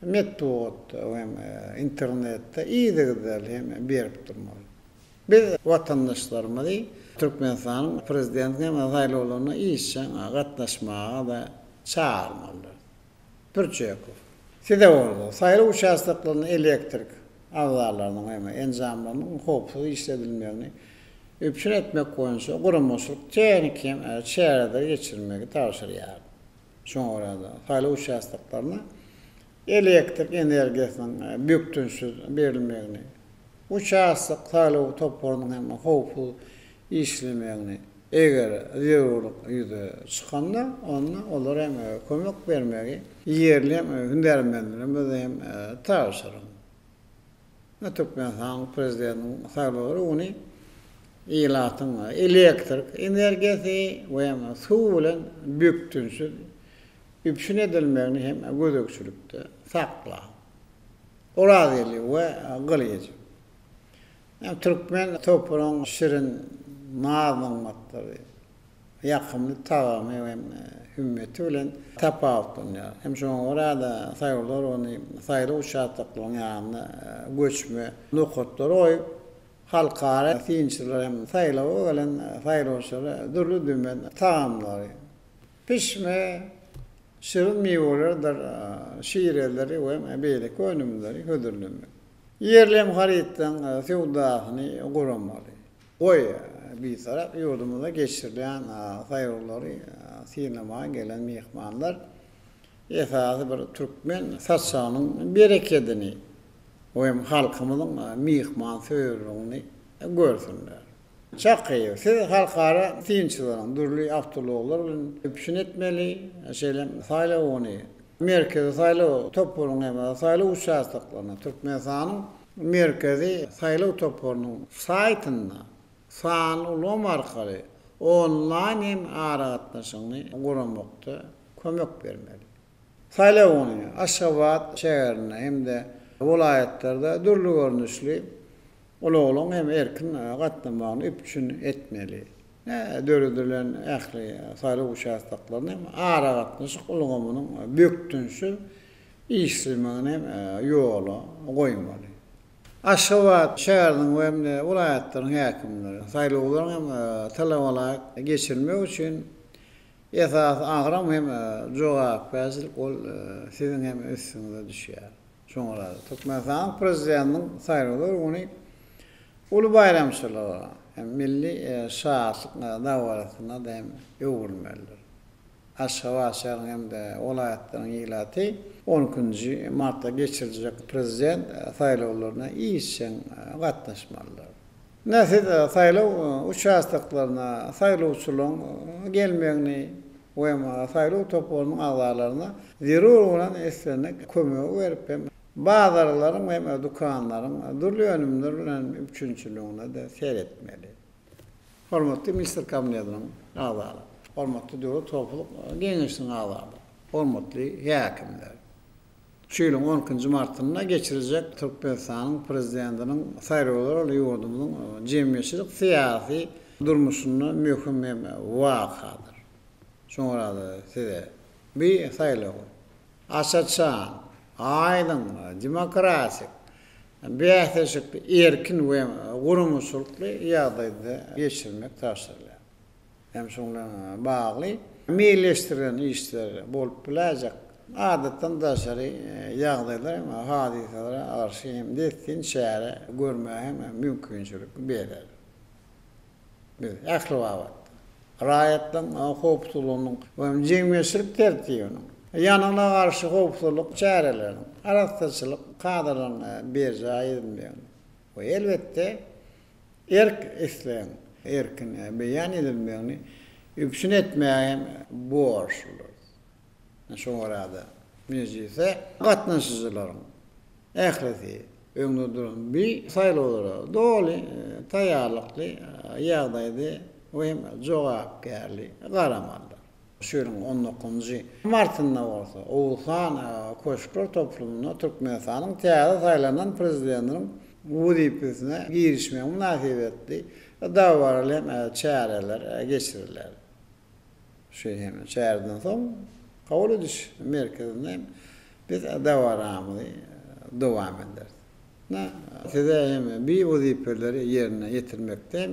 metbugatda hem internetde yzygiderli hem berip durmaly. Biz watandaşlarymyzy Türkmenistanyň Prezidentiniň saýlawlaryna işjeň gatnaşmaga-da çagyrmalydyrys. Pürçekow. Size bolsa, saýlaw uçastoklarynda elektrik abzallarynyň hem enjamlarynyň howpsuz işledilmegini üpjün etmek boýunça guramaçylyk-tehniki hem çäreleri geçirmegi tabşyrýaryn. Şoňa görä-de, saýlaw uçastoklarynda elektrik energiýasynyň bökdençsiz berilmegini, uçastok saýlaw toparynyň hem howpsuz işlemegini, eger zerurlyk ýüze çykanda, onda olara hem kömek bermegi ýerli hem hünärmenlerimize hem tabşyryň. Türkmenistanyň Prezidentiniň saýlawlary güni ilatyň elektrik energiýasy we hem suw bilen bökdençsiz üpjün edilmegini hem gözegçilikde saklaň. Orazgeldi we Gylyjow. Türkmen topragyň şirin naz-nygmatlary, ýakymly tagamy hem hümmeti bilen tapawutlanýar. Hem şoňa görä-de, saýlawlar ony saýlaw uçastoklaryň ýanynda göçme nokatlary goýup, halkara synçylar hem saýlawa gelen saýlawçylara dürli-dümen tagamlary, pişme, şirin miwelerdir şireleri we beýleki önümleri hödürlemek. Ýerli hem harytlaryň söwdasyny guramaly. Goý, Bitarap ýurdumyzda geçirilýän saýlawlary synlamaga gelen myhmanlar esasy bir türkmen saçagynyň berekedini we hem halkymyzyň myhmansöýerligini görsünler. Çakyýew, siz halkara synçylaryň dürli awtoulaglar bilen üpjün etmeli, şeýle hem saýlaw güni Merkezi saýlaw toparynyň hem saýlaw uçastoklarynda Türkmenistanyň Merkezi saýlaw toparynyň saýtynda sanly ulgam arkaly onlaýn hem aragatnaşygyny guramakda kömek bermeli. Saýlaw güni Aşgabat şäherinde hem-de welaýatlarda dürli görnüşli ulaglaryň hem erkin gatnamagyny üpjün etmeli. Döredilen ähli saýlaw uçastoklaryny hem aragatnaşyk ulgamynyň bökdençsiz işlemegini hem ýola goýmaly. Aşgabat şäheriniň we hem-de welaýatlaryň häkimleri saýlawlaryň hem talabalaýyk geçirilmegi üçin esasy agram hem jogapkärçilik ol siziň hem üstüňize düşýär. Şoňa görä-de, Türkmenistanyň Prezidentiniň saýlawlar güni uly baýramçylyga hem milli şatlyk dabarasyna-da hem öwrülmelidir. Aşgabat şäheriniň hem-de welaýatlaryň ilaty on ikinji martda geçiriljek Prezident saýlawlaryna işjeň gatnaşmalydyr. Ine, siz saýlaw uçastoklaryna saýlawçylaryň gelmegini we saýlaw toparynyň agzalaryna zerur bolan islendik kömegi berip hem bazarlaryň we dükanlaryň dürli önümler bilen üpjünçiligine-de seretmeli. Hormatly Ministrler Kabinetiniň agzalary, hormatly Döwlet howpsuzlyk geňeşiniň agzalary, hormatly häkimler! Şu ýylyň on ikinji martynda geçiriljek Türkmenistanyň Prezidentiniň saýlawlary ol ýurdumyzyň jemgyýetçilik-syýasy durmuşynda möhüm hem wakadyr. Şoňa görä-de size bu saýlawy aç-açan, Aýdyň, demokratik, bäsleşikli, erkin we guramaçylykly ýagdaýda geçirmek tabşyrylýar. Hem şunuň bilen bagly meýilleşdirilen işler bolup biläýjek adatdan daşary ýagdaýlar hem hadysalara garşy hem dessin çäre görmäge hem mümkinçilik berer. Biz ähli babatda raýatlaryň howpsuzlygynyň we jemgyýetçilik tertibiniň, ýangyna garşy howpsuzlyk çäreleriniň, arassaçylyk kadalarynyň berjaý edilmegini we elbetde, erk-islegiň erkin beýan edilmegini üpjün etmäge hem borçludyrys. Şoňa görä-de, mejlise gatnaşyjylaryň ählisi öňde duran bu saýlawlara doly taýýarlykly ýagdaýda we hem jogapkärli garamalydyr. Şu ýylyň on dokuzynjy martynda bolsa Oguzhan köşkler toplumynda Türkmenistanyň täze saýlanan Prezidentiniň wezipesine girişmegi mynasybetli dabaraly hem çäreler geçiriler. Şu hem çäreden soň kabul ediş merkezinde hem biz dabaramyzy dowam ederis. Na, size hem bi wezipeleri ýerine ýetirmekde hem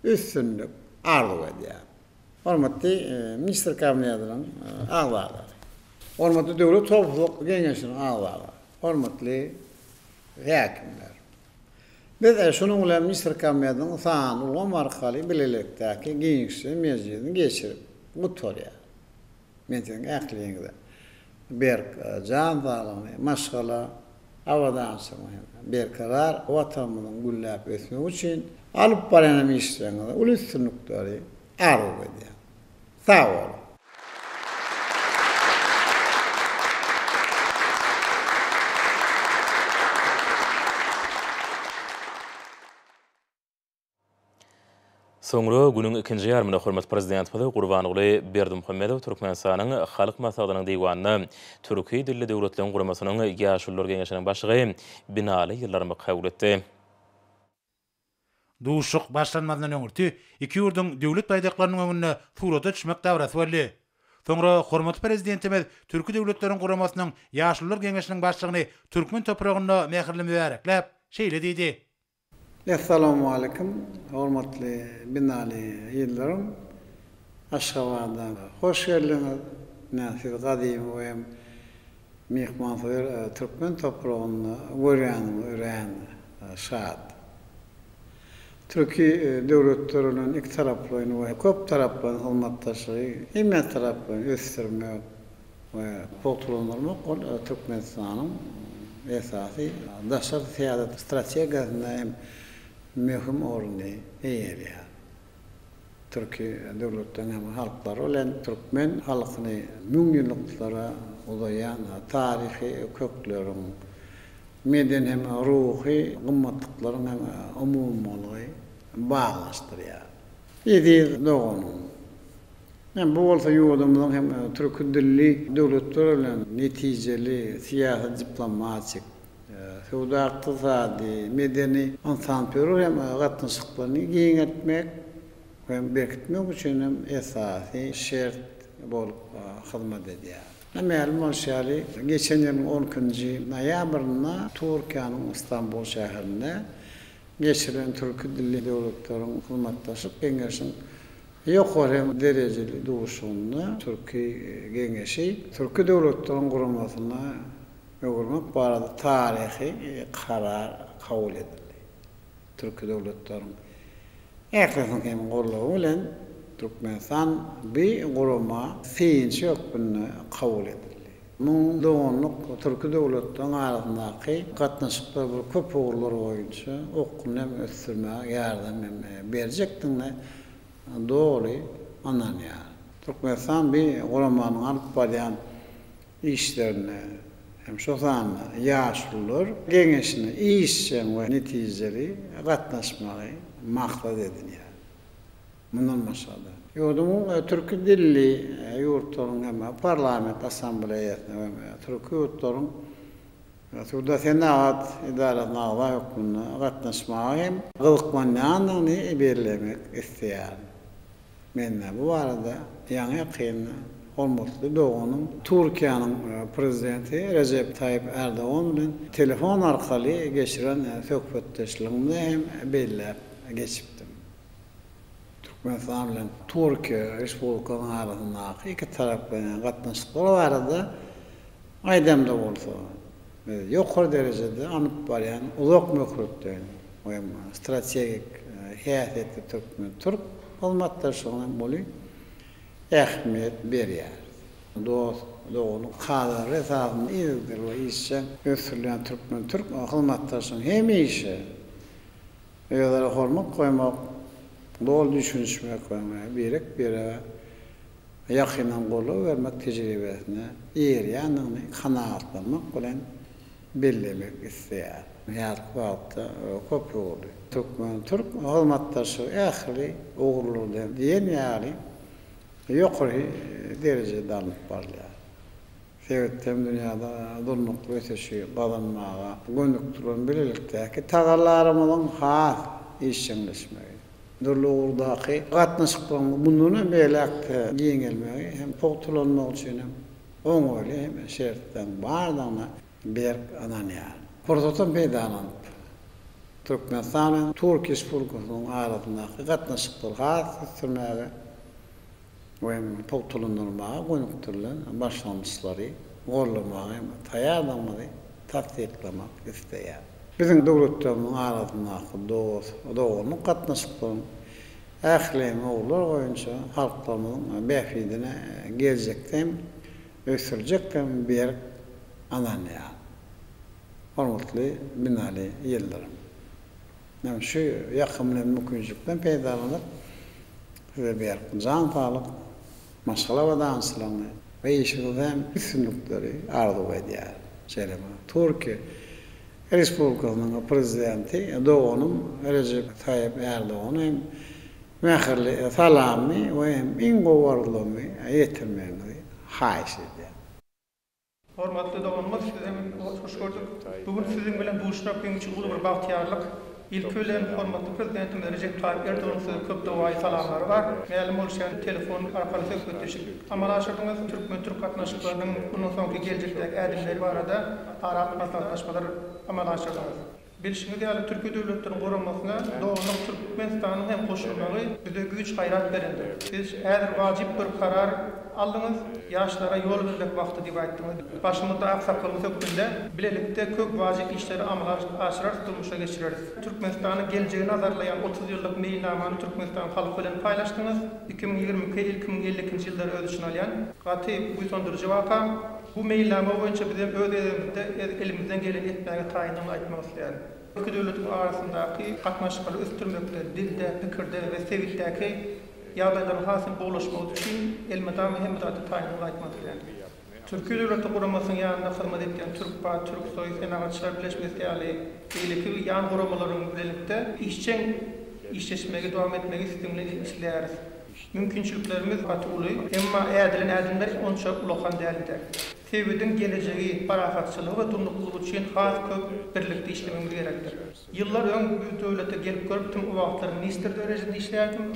üstünlik arzuw edýärin. Hormatly Ministr Kabinetiniň agzalary! Hormatly Döwlet howpsuzlyk geňeşiniň agzalary! Hormatly häkimler! Biz şunuň bilen Ministr Kabinetiniň sanly ulgam arkaly bilelikdäki giňişleýin mejlisini geçirip gutarýarys. Men siziň ähliňize berk jan saglygyny, maşgala abadançylygyny hem berkarar Watanymyzyň gülläp ösmegi üçin alyp barýan işleriňizde uly üstünlikleri arzuw edýän. Sag boluň! Soňra günüň ikinji ýarymynda hormatly Prezidentimiz Gurbanguly Berdimuhamedow Türkmenistanyň Halk Maslahatynyň Diwanynda Türki dilli döwletleriň guramasynyň Ýaşulular geňeşiniň başlygy Binali Ýyldyrymy kabul etdi. Duşuşyk başlanmazyndan öňürti, iki ýurduň Döwlet baýdaklarynyň öňünde surata düşmek dabarasy boldy. Soňra hormatly Prezidentimiz Türki Döwletleriň Guramasynyň Ýaşulular geňeşiniň başlygyny türkmen topragynda mähirli mübärekläp, şeýle diýdi. Essalawmaleýkim, hormatly Binali Ýyldyrym. Aşgabada hoş geldiňiz. Men sizi gadymy we hem myhmansöýer türkmen topragynda görýänime örän şat. Türki döwletler bilen ikitaraplaýyn we köptaraplaýyn hyzmatdaşlygy hemmetaraplaýyn ösdürmek we pugtalandyrmak ol Türkmenistanyň esasy daşary syýasat strategiýasynda hem möhüm orny eýeleýär. Türki döwletleriň hem halklary bilen türkmen halkyny müňýyllyklara uzaýan taryhy kökleriň, medeni hem ruhy gymmatlyklaryň hem umumylygy baglanyşdyrýar. Eziz doganym! Bu bolsa ýurdumyzyň hem türki dilli döwletler bilen netijeli syýasy-diplomatik, söwda-ykdysady, medeni-ynsanperwer hem gatnaşyklaryny giňeltmek hem berkitmek üçin hem esasy şert bolup hyzmat edýär. Mälim bolşy ýaly, geçen ýylyň on ikinji noýabrynda Türkiýäniň Stambul şäherinde geçirilen Türki dilli döwletleriň hyzmatdaşlyk geňeşiniň ýokary hem derejeli duşuşygynda Türki Geňeşi Türki döwletleriň guramasyna öwürmek barada taryhy karar kabul edildi. Türki döwletleriň ählisiniň hem goldawy bilen Türkmenistan bu gurama synçy hökmünde kabul edildi. Munuň doganlyk türki döwletleriň arasyndaky gatnaşyklary bir köp ugurlar boýunça okgunly hem ösdürmäge ýardam hem berjekdigine doly ynanýaryn. Türkmenistan bu guramanyň alyp barýan işlerine hem şo sanda Ýaşulular geňeşine işjeň we netijeli gatnaşmagy maksat edinýär. Mundan başga-da, ýurdumyň türki dilli ýurtlaryň hem Parlament Assambleýasyna we türki ýurtlaryň Söwda-senagat edarasyna agza hökmünde gatnaşmaga hem gyzyklanýandygyny bellemek isleýärin. Mende bu barada ýaňy-ýakynda. hormatly doganym Türkiýäniň Prezidenti Rejep Taýyp Ärdogan bilen telefon arkaly geçiren söhbetdeşligimde hem belläp geçipdim. Türkmenistan bilen Türkiýe Respublikasynyň arasyndaky ikitaraplaýyn gatnaşyklar barada aýdamda bolsa, biz ýokary derejede alnyp barýan uzak möhletleýin we strategik häsiýetli türkmen-türk hyzmatdaşlygyna uly ähmiýet berýäris. Dost-doganlyk kadalary esasynda yzygiderli we işjeň ösdürilýän türkmen-türk hyzmatdaşlygynyň hemişe Özara hormat goýmak, doly düşünişmek we birek-birege ýakyndan goldaw bermek tejribesine eýerýändigini kanagatlanmak bilen bellemek isleýär. Häzirki wagtda köpugurly türkmen-türk hyzmatdaşlygy ähli ugurlarda diýen ýaly ýokary derejede alnyp barylýar. Sebitde hem dünýäde durnukly ösüşi gazanmaga gönükdirilen bilelikdäki tagallalarymyzyň has işjeňleşmegi, dürli ugurdaky gatnaşyklaryň mundan hem beýläk-de giňelmegi hem pugtalanmagy üçin hem oňaýly hem şertleriň bardygyna berk ynanýaryn. Pursatdan peýdalanyp, Türkmenistan bilen Türkiýe Respublikasynyň arasyndaky gatnaşyklary has ösdürmäge, we pugtalandyrmaga gönükdirilen başlangyçlary goldamaga hem taýýardygymyzy tassyklamak isleýär. Biziň döwletlerimiziň arasyndaky dost, doganlyk gatnaşyklaryň ähli ugurlar boýunça halklarymyzyň bähbidine geljekde hem ösdüriljekdigine berk ynanýaryn. Hormatly Binali Ýyldyrym! Men şu ýakymly mümkinçilikden peýdalanyp, size berk jan saglyk, maşgala abadançylygyny we işiňizde hem üstünlikleri arzuw edýärin. Şeýle hem Türkiýe Respublikasynyň Prezidenti doganym Rejep Taýyp Ärdogana hem mähirli salamymy we hem iň gowy arzuwlarymy ýetirmegiňizi haýyş edýän. Hormatly doganymyz, sizi hem hoş gördük. Bu gün siziň bilen duşmak meň üçin uly bir bagtyýarlyk. Ilki bilen, hormatly Prezidentimiz Rejep Taýyp Erdoganyň size köp dowaýy salamlary bar. Mälim bolşy ýaly, telefon arkaly söhbetdeşlik amala aşyrdyňyz. Türkmen-türk gatnaşyklarynyň mundan soňky geljekdäki ädimleri barada ara alyp maslahatlaşmalar amala aşyrdyňyz. Bilşiňiz ýaly, Türki Döwletleriň Guramasyna doganlyk Türkmenistanyň hem goşulmagy bize güýç-gaýrat berendir. Siz häzir wajyp bir karar aldyňyz, ýaşlara ýol bermek wagty diýip aýtdyňyz. Başymyzda aksakgalymyz hökmünde bilelikde köp wajyp işleri amala aşyrarys, durmuşa geçireris. Türkmenistanyň geljegi nazarlaýan 30 ýyllyk meýilnamany Türkmenistan halky bilen paýlaşdyňyz. 2022, 2052-nji ýyllary öz içine alýan gaty buýsandyryjy waka. Bu meýilnama boýunça bizem öz gezegimizde elimizden geleni etmäge taýyndygyny aýtmak isleýärin. Iki döwletiň arasyndaky gatnaşyklary ösdürmekde, dilde, pikirde we sebitdäki ýagdaýlaryň has hem gowulaşmagy üçin elmydama hemme zada taýyndygyny aýtmak isleýärin. Türki Döwletler Guramasynyň ýanynda hyzmat edýän TÜRKPA, TÜRKSOÝ, Senagatçylar birleşmesi ýaly beýleki ýan guramalaryň bilelikde işjeň işleşmegi dowam etmegi siziň bilen isleýäris. Mümkinçiliklerimiz gaty uly, emma ädilen ädimler onça ulakan däldir. Sebitiň gelejegi, parahatçylygy we durnuklylygy üçin has köp birlikde işlemegimiz gerekdir. Ýyllar öň bu döwlete gelip görüpdim, o wagtlar ministr derejesinde işleýärdim.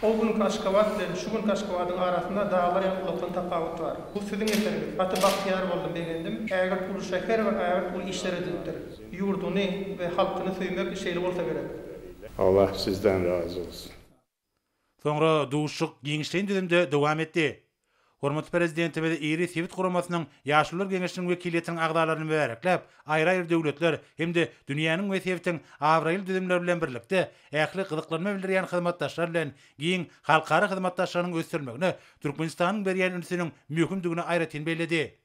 O günki Aşgabat bilen şu günki Aşgabadyň arasynda daglar ýaly ulakan tapawut bar. Bu siziň eseriňiz. Gaty bagtyýar boldum, begendim. Ägirt uly şäher we ägirt uly işler edilipdir. Ýurduny we halkyny söýmek şeýle bolsa gerek. Allah sizden razy olsun. Soňra duşuşyk giňişleýin düzümde dowam etdi. Hormatly Prezidentimiz iri sebit guramasynyň Ýaşulular geňeşiniň wekiliýetiniň agzalaryny mübärekläp, aýry-aýry döwletler hem-de dünýäniň we sebitiň abraýly düzümleri bilen birlikde ähli gyzyklanma bildirýän hyzmatdaşlar bilen giň halkara hyzmatdaşlygynyň ösdürilmegine Türkmenistanyň berýän ünsüniň möhümdigini aýratyn belledi.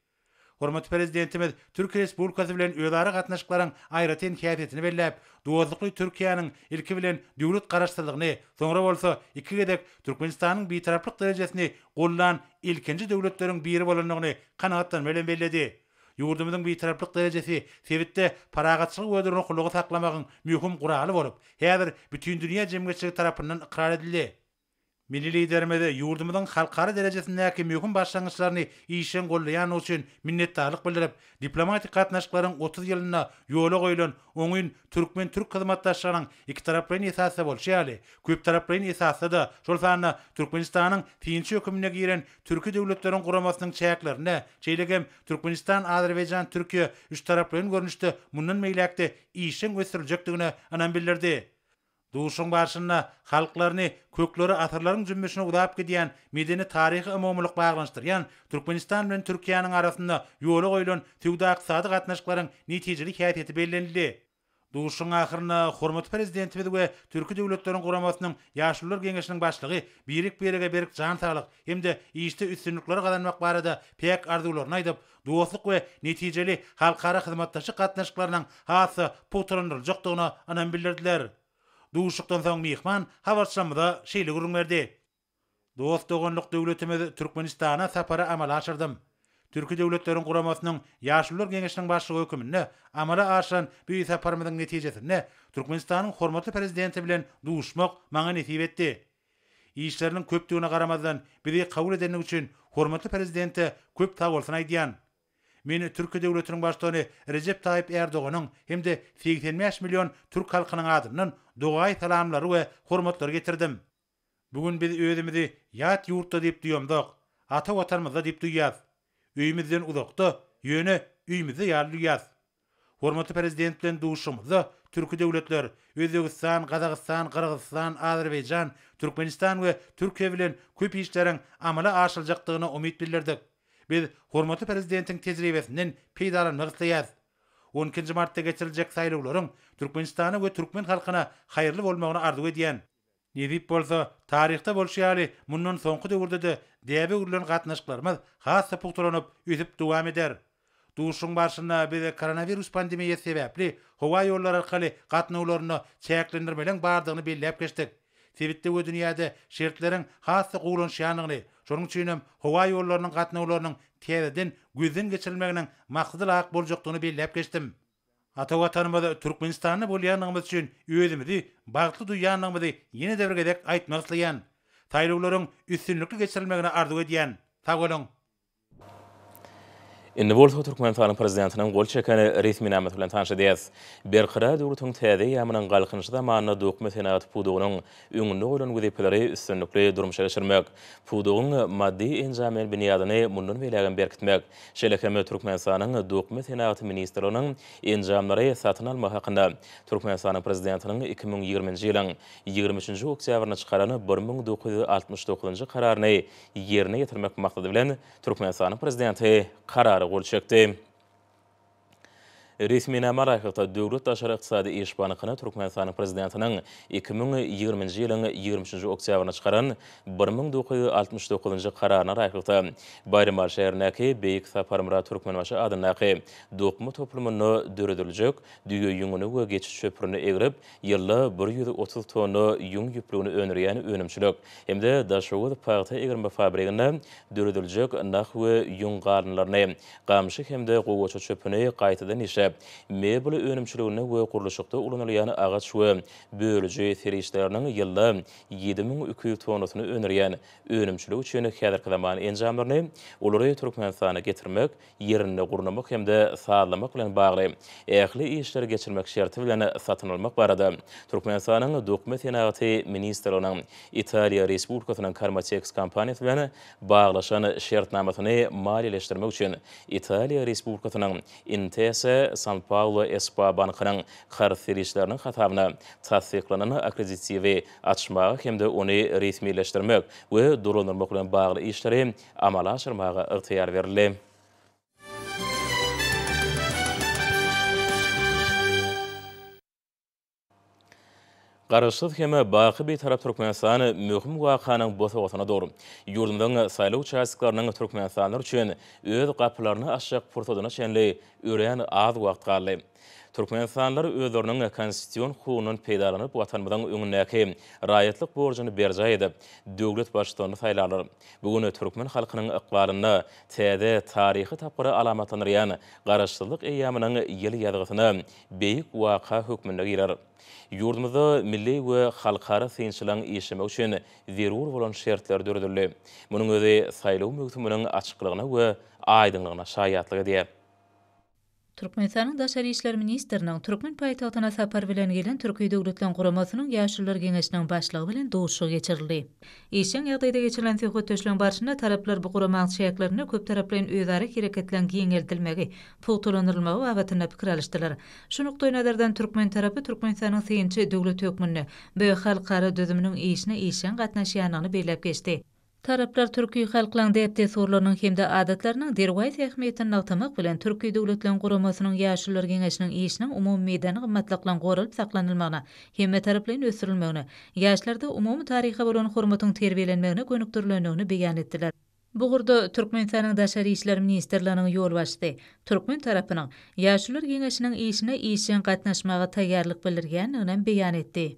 Hormatly Prezidentimiz Türkiýe Respublikasy bilen özara gatnaşyklaryň aýratyn häsiýetini belläp, dostlukly Türkiýäniň ilki bilen döwlet Garaşsyzlygyny, soňra bolsa iki gezek Türkmenistanyň Bitaraplyk derejesini goldan ilkinji döwletleriň biri bolandygyny kanagatlanma bilen belledi. Ýurdumyzyň Bitaraplyk derejesi sebitde parahatçylygy we durnuklylygy saklamagyň möhüm guraly bolup, häzir bütindünýä jemgyýetçiligi tarapyndan ykrar edildi. Milli Liderimiz ýurdumyzyň halkara derejesindäki möhüm başlangyçlaryny işjeň goldaýandygy üçin minnetdarlyk bildirip, diplomatik gatnaşyklaryň 30 ýylynda ýola goýlan oňyn türkmen-türk hyzmatdaşlygynyň ikitaraplaýyn esasda bolşy ýaly, köptaraplaýyn esasda-da, şol sanda Türkmenistanyň synçy höküminde giren Türki Döwletleriň Guramasynyň çäklerinde, şeýle hem Türkmenistan-Azerbaýjan-Türkiýe üçtaraplaýyn görnüşde mundan beýläk-de işjeň ösdüriljekdigine ynam bildirdi. Duşuşygyň barşynda halklaryny kökleri asyrlaryň jümmüşine uzap gidýän medeni-taryhy umumylyk baglanyşdyrýan Türkmenistan bilen Türkiýäniň arasynda ýola goýlan söwda-ykdysady gatnaşyklaryň netijeli häsiýeti bellenildi. Duşuşygyň ahyrynda hormatly Prezidentimiz we Türki Döwletleriň Guramasynyň Ýaşulular geňeşiniň başlygy birek-birege berk jan saglyk hem-de işde üstünlikleri gazanmak barada päk arzuwlaryny aýdyp, dostluk we netijeli halkara hyzmatdaşlyk gatnaşyklarynyň has-da pugtalandyryljakdygyna ynam bildirdiler. Duşuşykdan soň myhman habarçymyza şeýle gürrüň berdi. Dost-doganlyk döwletimiz Türkmenistana sapary amala aşyrdym. Türki Döwletleriň Guramasynyň Ýaşulular Geňeşiniň başlygy höküminde amala aşyran bu saparymyzyň netijesinde Türkmenistanyň hormatly Prezidenti bilen duşmak maňa nesip etdi. Işleriniň köpdügine garamazdan, bizi kabul edendigi üçin hormatly Prezidente köp sagbolsun aýdýan. Men Türkiýe döwletiniň Baştutany Rejep Taýyp Ärdoganyň hem-de 85 million türk halkynyň adyndan dogaýy salamlary we hormatlary getirdim. Bu gün biz özümizi ýat ýurtda diýip duýamzok, ata Watanymyzda diýip duýýas. Öýümizden uzakda, ýöne öýümizde ýaly duýýas. Hormatly Prezident bilen duşuşygymyzda türki döwletler, Özbegistan, Gazagystan, Gyrgyzystan, Azerbaýjan, Türkmenistan we Türkiýe bilen köp işleriň amala aşyryljakdygyna umyt bildirdik. Biz hormatly Prezidentiň tejribesinden peýdalanmak isleýäris. On ikinji martda geçiriljek saýlawlaryň Türkmenistana we türkmen halkyna haýyrly bolmagyny arzuw edýän. Nesip bolsa, taryhda bolşy ýaly, mundan soňky döwürde-de däbe öwrülen gatnaşyklarymyz has-da pugtalanyp, ösüp dowam eder. Duşuşygyň barşynda biz koronawirus pandemiýasy sebäpli howa ýollary arkaly gatnawlarynda çäklendirmeleň bardygyny belläp geçdik. Sebitde we dünýäde şertleriň has-da gowulanşýandygyny, şonuň üçin hem howa ýollarynyň gatnawlarynyň täzeden gözden geçirilmeginiň maksada laýyk boljakdygyny belläp geçdim. Ata Watanymyz Türkmenistanda bolýandygymyz üçin özümizi bagtly duýýandygymyzy ýene-de bir gezek aýtmak isleýän. Saýlawlaryň üstünlikli geçirilmegini arzuw edýän. Sag boluň! Indi bolsa Türkmenistanyň Prezidentiniň gol çeken resminamasy bilen tanyş edýäris. Berkarar döwletiň täze eýýamynyň Galkynyşy zamanynda dokma senagaty pudagynyň öňünde goýlan wezipeleri üstünlikli durmuşa geçirmek, pudagyň maddy-enjamlaýyn binýadyny mundan beýlägem berkitmek, Şeýle hem Türkmenistanyň Dokma senagaty ministrliginiň enjamlary satyn almak hakynda Türkmenistanyň Prezidentiniň 2020-nji ýylyň 23-nji oktýabrynda çykaran 1969-njy Kararyny ýerine ýetirmek maksady bilen Türkmenistanyň Prezidenti Karara gol çekdi. Resminama laýyklykda, Döwlet daşary ykdysady iş bankyna Türkmenistanyň Prezidentiniň 2020-nji ýylyň 23-nji oktýabrynda çykaran 1969-njy Kararyna laýyklykda, Baýramaly şäherindäki Beýik Saparmyrat Türkmenbaşy adyndaky dokma toplumynda dörediljek düýe ýüňüni we geçi çöpürini egrip, ýylda 130 tonna ýüň ýüplügini öndürýän önümçilik hem-de Daşoguz pagta egirme fabriginde dörediljek nah we ýüň galynlaryny, gamşy hem-de gowaça çöpüni gaýtadan işläp, mebel önümçiliginde we gurluşykda ulanylýan agaç we bölüji serişdeleriniň ýylda 7200 tonnasyny öndürýän önümçilik üçin häzirki zaman enjamlaryny, olary Türkmenistana getirmek, ýerinde gurnamak hem-de sazlamak bilen bagly ähli işleri geçirmek şerti bilen satyn almak barada Türkmenistanyň Dokma senagaty ministrliginiň Italiýa Respublikasynyň Karmateks kompaniýasy bilen baglaşan şertnamasyny maliýeleşdirmek üçin Italiýa Respublikasynyň Intesa Sanpaolo SPA bankynyň karz serişdeleriniň hasabyna tassyklanan akkreditiwi açmaga hem-de ony resmileşdirmek we dolandyrmak bilen bagly işleri amala aşyrmaga ygtyýar berildi. Garaşsyz hem baky Bitarap Türkmenistan möhüm wakanyň bosagasynda dur. Ýurdumyzyň saýlaw uçastoklarynyň türkmenistanlylar üçin öz gapylaryny açjak pursadyna çenli örän az wagt galdy. Türkmenistanlylar özleriniň konstitusion hukugyndan peýdalanyp, Watanymyzyň öňündäki raýatlyk borjuny berjaý edip, döwlet Baştutanyny saýlarlar. Bu gün türkmen halkynyň ykbalynda täze taryhy tapgyry alamatlandyrýan Garaşsyzlyk eýýamynyň ýyl ýazgysyna beýik waka hökmünde girer. Ýurdumyzda milli we halkara synçylaryň işlemegi üçin zerur bolan şertler döredildi. Munuň özi saýlaw möwsüminiň açyklygyna we aýdyňlygyna şaýatlyk edýär. Türkmenistanyň Daşary işler ministriniň türkmen paýtagtyna sapar bilen gelen Türki Döwletleň Guramasynyň Ýaşulular Geňeşiniň başlygy bilen duşuşygy geçirildi. Işjeň ýagdaýda geçirilen söhbetdeşligiň barşynda taraplar bu guramaň çäklerinde köptaraplaýyn özara hereketleň giňeldilmegi, pugtalandyrylmagy babatynda pikir alyşdylar. Şu nukdaýnazardan türkmen tarapy Türkmenistanyň synçy döwlet hökmünde bu halkara düzüminiň işine işjeň gatnaşýandygyny belläp geçdi. Taraplar türki halklaryň däp-dessurlarynyň hem-de adatlarynyň derwaýys ähmiýetini nygtamak bilen, Türki Döwletleriň Guramasynyň Ýaşulular Geňeşiniň işiniň umumy medeni gymmatlyklaryň goralyp saklanylmagyna, hemmetaraplaýyn ösdürilmegine, ýaşlarda umumy taryha bolan hormatyň terbiýelenmegine gönükdirilendigini beýan etdiler. Bu ugurda Türkmenistanyň Daşary işler ministrliginiň ýolbaşçysy türkmen tarapynyň Ýaşulular Geňeşiniň işine işjeň gatnaşmaga taýýarlyk bildirýändiginem beýan etdi.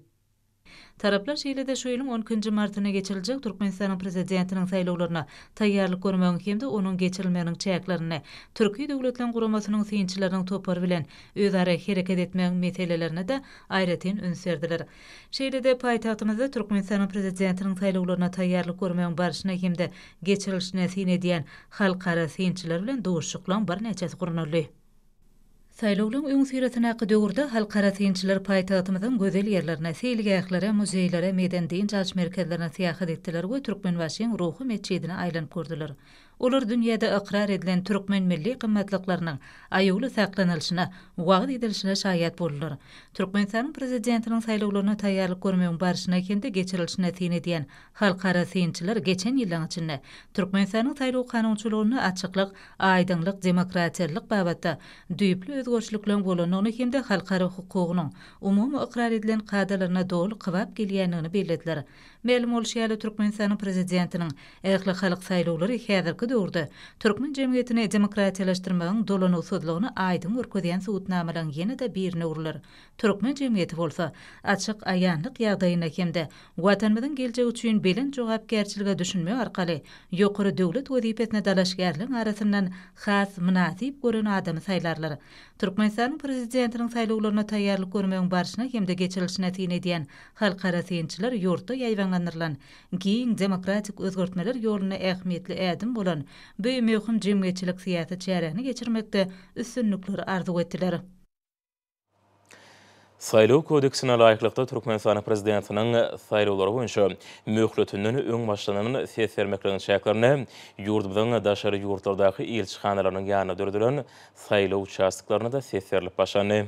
Taraplar şeýle-de şu ýylyň on ikinji martynda geçiriljek Türkmenistanyň Prezidentiniň saýlawlaryna taýýarlyk görmegiň hem-de onuň geçirilmeginiň çäklerinde Türki Döwletleriň Guramasynyň synçylarynyň topary bilen özara hereket etmegiň meselelerine-de aýratyn üns berdiler. Şeýle-de paýtagtymyzda Türkmenistanyň Prezidentiniň saýlawlaryna taýýarlyk görmegiň barşyna hem-de geçirilişine syn edýän halkara synçylar bilen duşuşyklaryň birnäçesi gurnaldy. Saýlawlaryň öňüsyrasyndaky döwürde halkara synçylar paýtagtymyzyň gözel ýerlerine, seýilgählere, muzeýlere, medeni-dynç alyş merkezlerine syýahat etdiler we Türkmenbaşyň ruhy metjidine aýlanyp gördüler. Olar dünýäde ykrar edilen türkmen milli gymmatlyklarynyň aýawly saklanylyşyna, wagyz edilişine şaýat boldular. Türkmenistanyň Prezidentiniň saýlawlaryna taýýarlyk görmegiň barşyna hem-de geçirilişine syn edýän halkara synçylar geçen ýyllaryň içinde Türkmenistanyň saýlaw kanunçylygynda açyklyk, aýdyňlyk, demokratiýalylyk babatda düýpli özgerişlikleriň bolandygyny hem-de halkara hukugynyň umumy ykrar edilen kadalaryna doly kybap gelýändigini bellediler. Mälim bolşy ýaly, Türkmenistanyň Prezidentiniň ählihalk saýlawlary häzirki döwürde türkmen jemgyýetini demokratiýalaşdyrmagyň dolanygysyzlygyny aýdyň görkezýän subutnamalaryň ýene-de birine öwrüler. Türkmen jemgyýeti bolsa, açyk-aýanlyk ýagdaýynda hem-de Watanymyzyň geljegi üçin belent jogapkärçilige düşünmek arkaly ýokary döwlet wezipesine dalaşgärligiň arasyndan has mynasyp gören adamy saýlarlar. Türkmenistanyň Prezidentiniň saýlawlaryna taýýarlyk görmegiň barşyna hem-de geçirilişine syn edýän halkara synçylar ýurtda ýaýbaňlandyrylan giň demokratik özgertmeler ýolunda ähmiýetli ädim bolan bu möhüm jemgyýetçilik-syýasy çäräni geçirmekde üstünlikleri arzuw etdiler. Saýlaw kodeksine laýyklykda, Türkmenistanyň Prezidentiniň saýlawlary boýunça möhletinden öň başlanan ses bermekligiň çäklerinde ýurdumyzyň daşary ýurtlardaky ilçihanalarynyň ýanynda döredilen saýlaw uçastoklarynda-da ses berlip başlandy.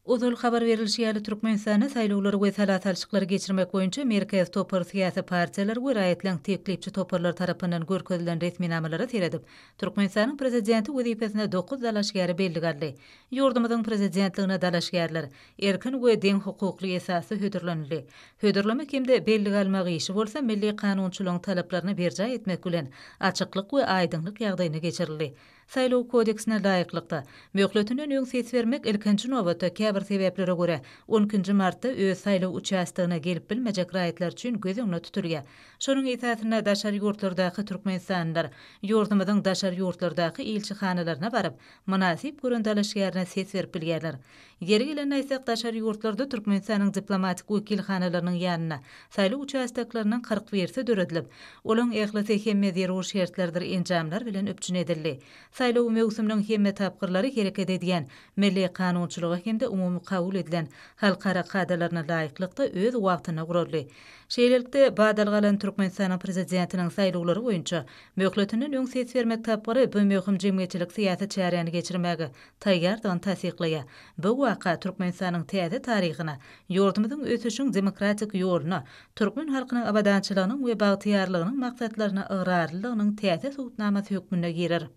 Ozal habar berlişi ýaly, Türkmenistanda saýlawlary we sala salşyklary geçirmek boýunça Merkezi topar syýasy partiýalar we raýatlaryň teklipçi toparlary tarapyndan görkezilen resminamalara seredip, Türkmenistanyň Prezidenti wezipesine dokuz dalaşgäri bellige aldy. Ýurdumyzyň Prezidentligine dalaşgärler erkin we deňhukukly esasda hödürlenildi. Hödürlemek hem-de bellige almak işi bolsa milli kanunçylygyň talaplaryny berjaý etmek bilen, açyklyk we aýdyňlyk ýagdaýynda geçirildi. Saýlaw kodeksine laýyklykda, möhletinden öň ses bermek ilkinji nobatda käbir sebäplere görä, on ikinji martda öz saýlaw uçastogyna gelip bilmejek raýatlar üçin göz öňünde tutulýar. Şonuň esasynda daşary ýurtlardaky türkmenistanlylar ýurdumyzyň daşary ýurtlardaky ilçihanalaryna baryp, mynasyp gören dalaşgärine ses berip bilýärler. Ýeri gelende aýtsak, daşary ýurtlarda Türkmenistanyň diplomatik wekilhanalarynyň ýanynda saýlaw uçastoklarynyň 41 birisi döredilip, olaň ählisi hemme zerur şertlerdir enjamlar bilen üpjün edildi. Saýlaw möwsüminiň hemme tapgyrlary hereket edýän milli kanunçylyga hem-de umumy kabul edilen halkara kadalaryna laýyklykda öz wagtynda guraldy. Şeýlelikde, badalga alan Türkmenistanyň Prezidentiniň saýlawlary boýunça möhletinden öň ses bermek tapgyry bu möhüm jemgyýetçilik-syýasy çäräni geçirmäge taýýardygyny tassyklaýar. Bu waka Türkmenistanyň täze taryhyna, ýurdumyzyň ösüşiň demokratik ýoluna, türkmen halkynyň abadançylygynyň we bagtyýarlygynyň maksatlaryna ygrarlylygynyň täze subutnamasy hökmünde girer.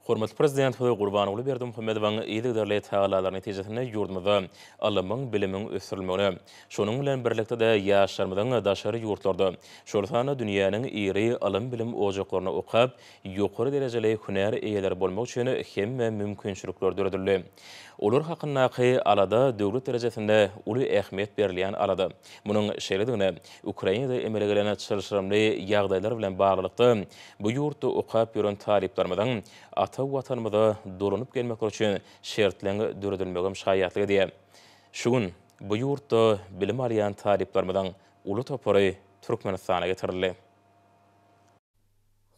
Hormatly Prezidentimiz Gurbanguly Berdimuhamedowyň yzygiderli tagallalary netijesinde ýurdumyzda ylymyň, bilimiň ösdürilmegine, şonuň bilen birlikde-de ýaşlarymyzyň daşary ýurtlarda, şol sanda dünýäniň iri ylym-bilim ojaklarynda okap, ýokary derejeli hünär eýeleri bolmak üçin hemme mümkinçilikler döredildi. Olar hakyndaky alada döwlet derejesinde uly ähmiýet berilýän alada. Munuň şeýledigine Ukrainada emele gelen çylşyrymly ýagdaýlar bilen baglylykda, bu ýurtda okap ýören talyplarymyzyň ata Watanymyza dolanyp gelmekleri üçin şertleň döredilmegem şaýatlyk edýär. Şu gün bu ýurtda bilim alýan talyplarymyzyň uly topary Türkmenistana getirildi.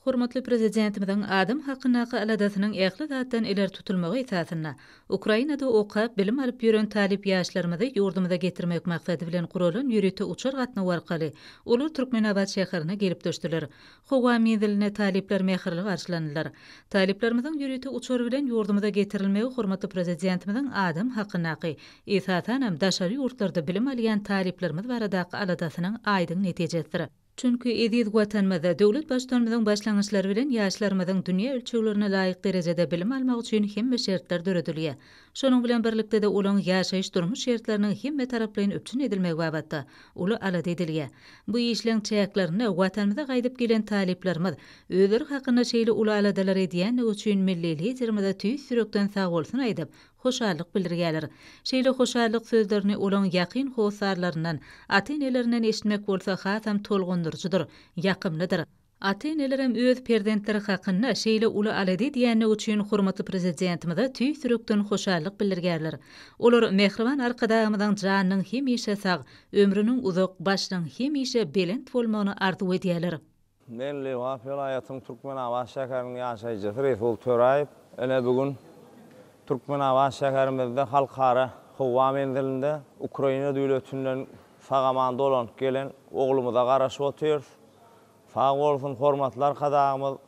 Hormatly Prezidentimiziň adam hakyndaky aladasynyň ähli zatdan ileri tutulmagy esasynda, Ukrainada okap, bilim alyp ýören talyp ýaşlarymyzy ýurdumyza getirmek maksady bilen guralan ýörite uçar gatnawy arkaly olar Türkmenabat şäherine gelip düşdüler. Howa menzilinde talyplar mähirli garşylandylar. Talyplarymyzyň ýörite uçar bilen ýurdumyza getirilmegi hormatly Prezidentimiziň adam hakyndaky, esasanam, daşary ýurtlarda bilim alýan talyplarymyz baradaky aladasynyň aýdyň netijesidir. Çünki eziz Watanymyzda döwlet Baştutanymyzyň başlangyçlary bilen ýaşlarymyzyň dünýä ölçeglerine laýyk derejede bilim almagy üçin hemme şertler döredilýär. Şonuň bilen birlikde-de olaň ýaşaýyş-durmuş şertleriniň hemmetaraplaýyn üpjün edilmegi babatda uly alada edilýär. Bu işleň çäklerinde Watanymyza gaýdyp gelen talyplarymyz özleri hakynda şeýle uly aladalar edýändigi üçin milli Liderimize tüýs ýürekden sagbolsun aýdyp, hoşallyk bildirýärler. Şeýle hoşallyk sözlerini olaň ýakyn hossarlaryndan, ata-enelerinden eşitmek bolsa hasam tolgundyryjydyr, ýakymlydyr. Ata-enelerem öz perzentleri hakynda şeýle uly alada edýändigi üçin hormatly Prezidentimize tüýs ýürekden hoşallyk bildirýärler. Olar mähriban Arkadagymyzyň janynyň hemişe sag, ömrüniň uzak, başynyň hemişe belent bolmagyny arzuw edýärler. Men Lebap welaýatynyň Türkmenabat şäheriniň ýaşaýjysy Resul Töräýew. Ine bu gün Türkmenabat şäherimizde Halkara howa menzilinde Ukraina döwletinden sag-aman dolanyp gelen oglumyza garaşyp otyrys. Sag bolsun hormatly Arkadagymyz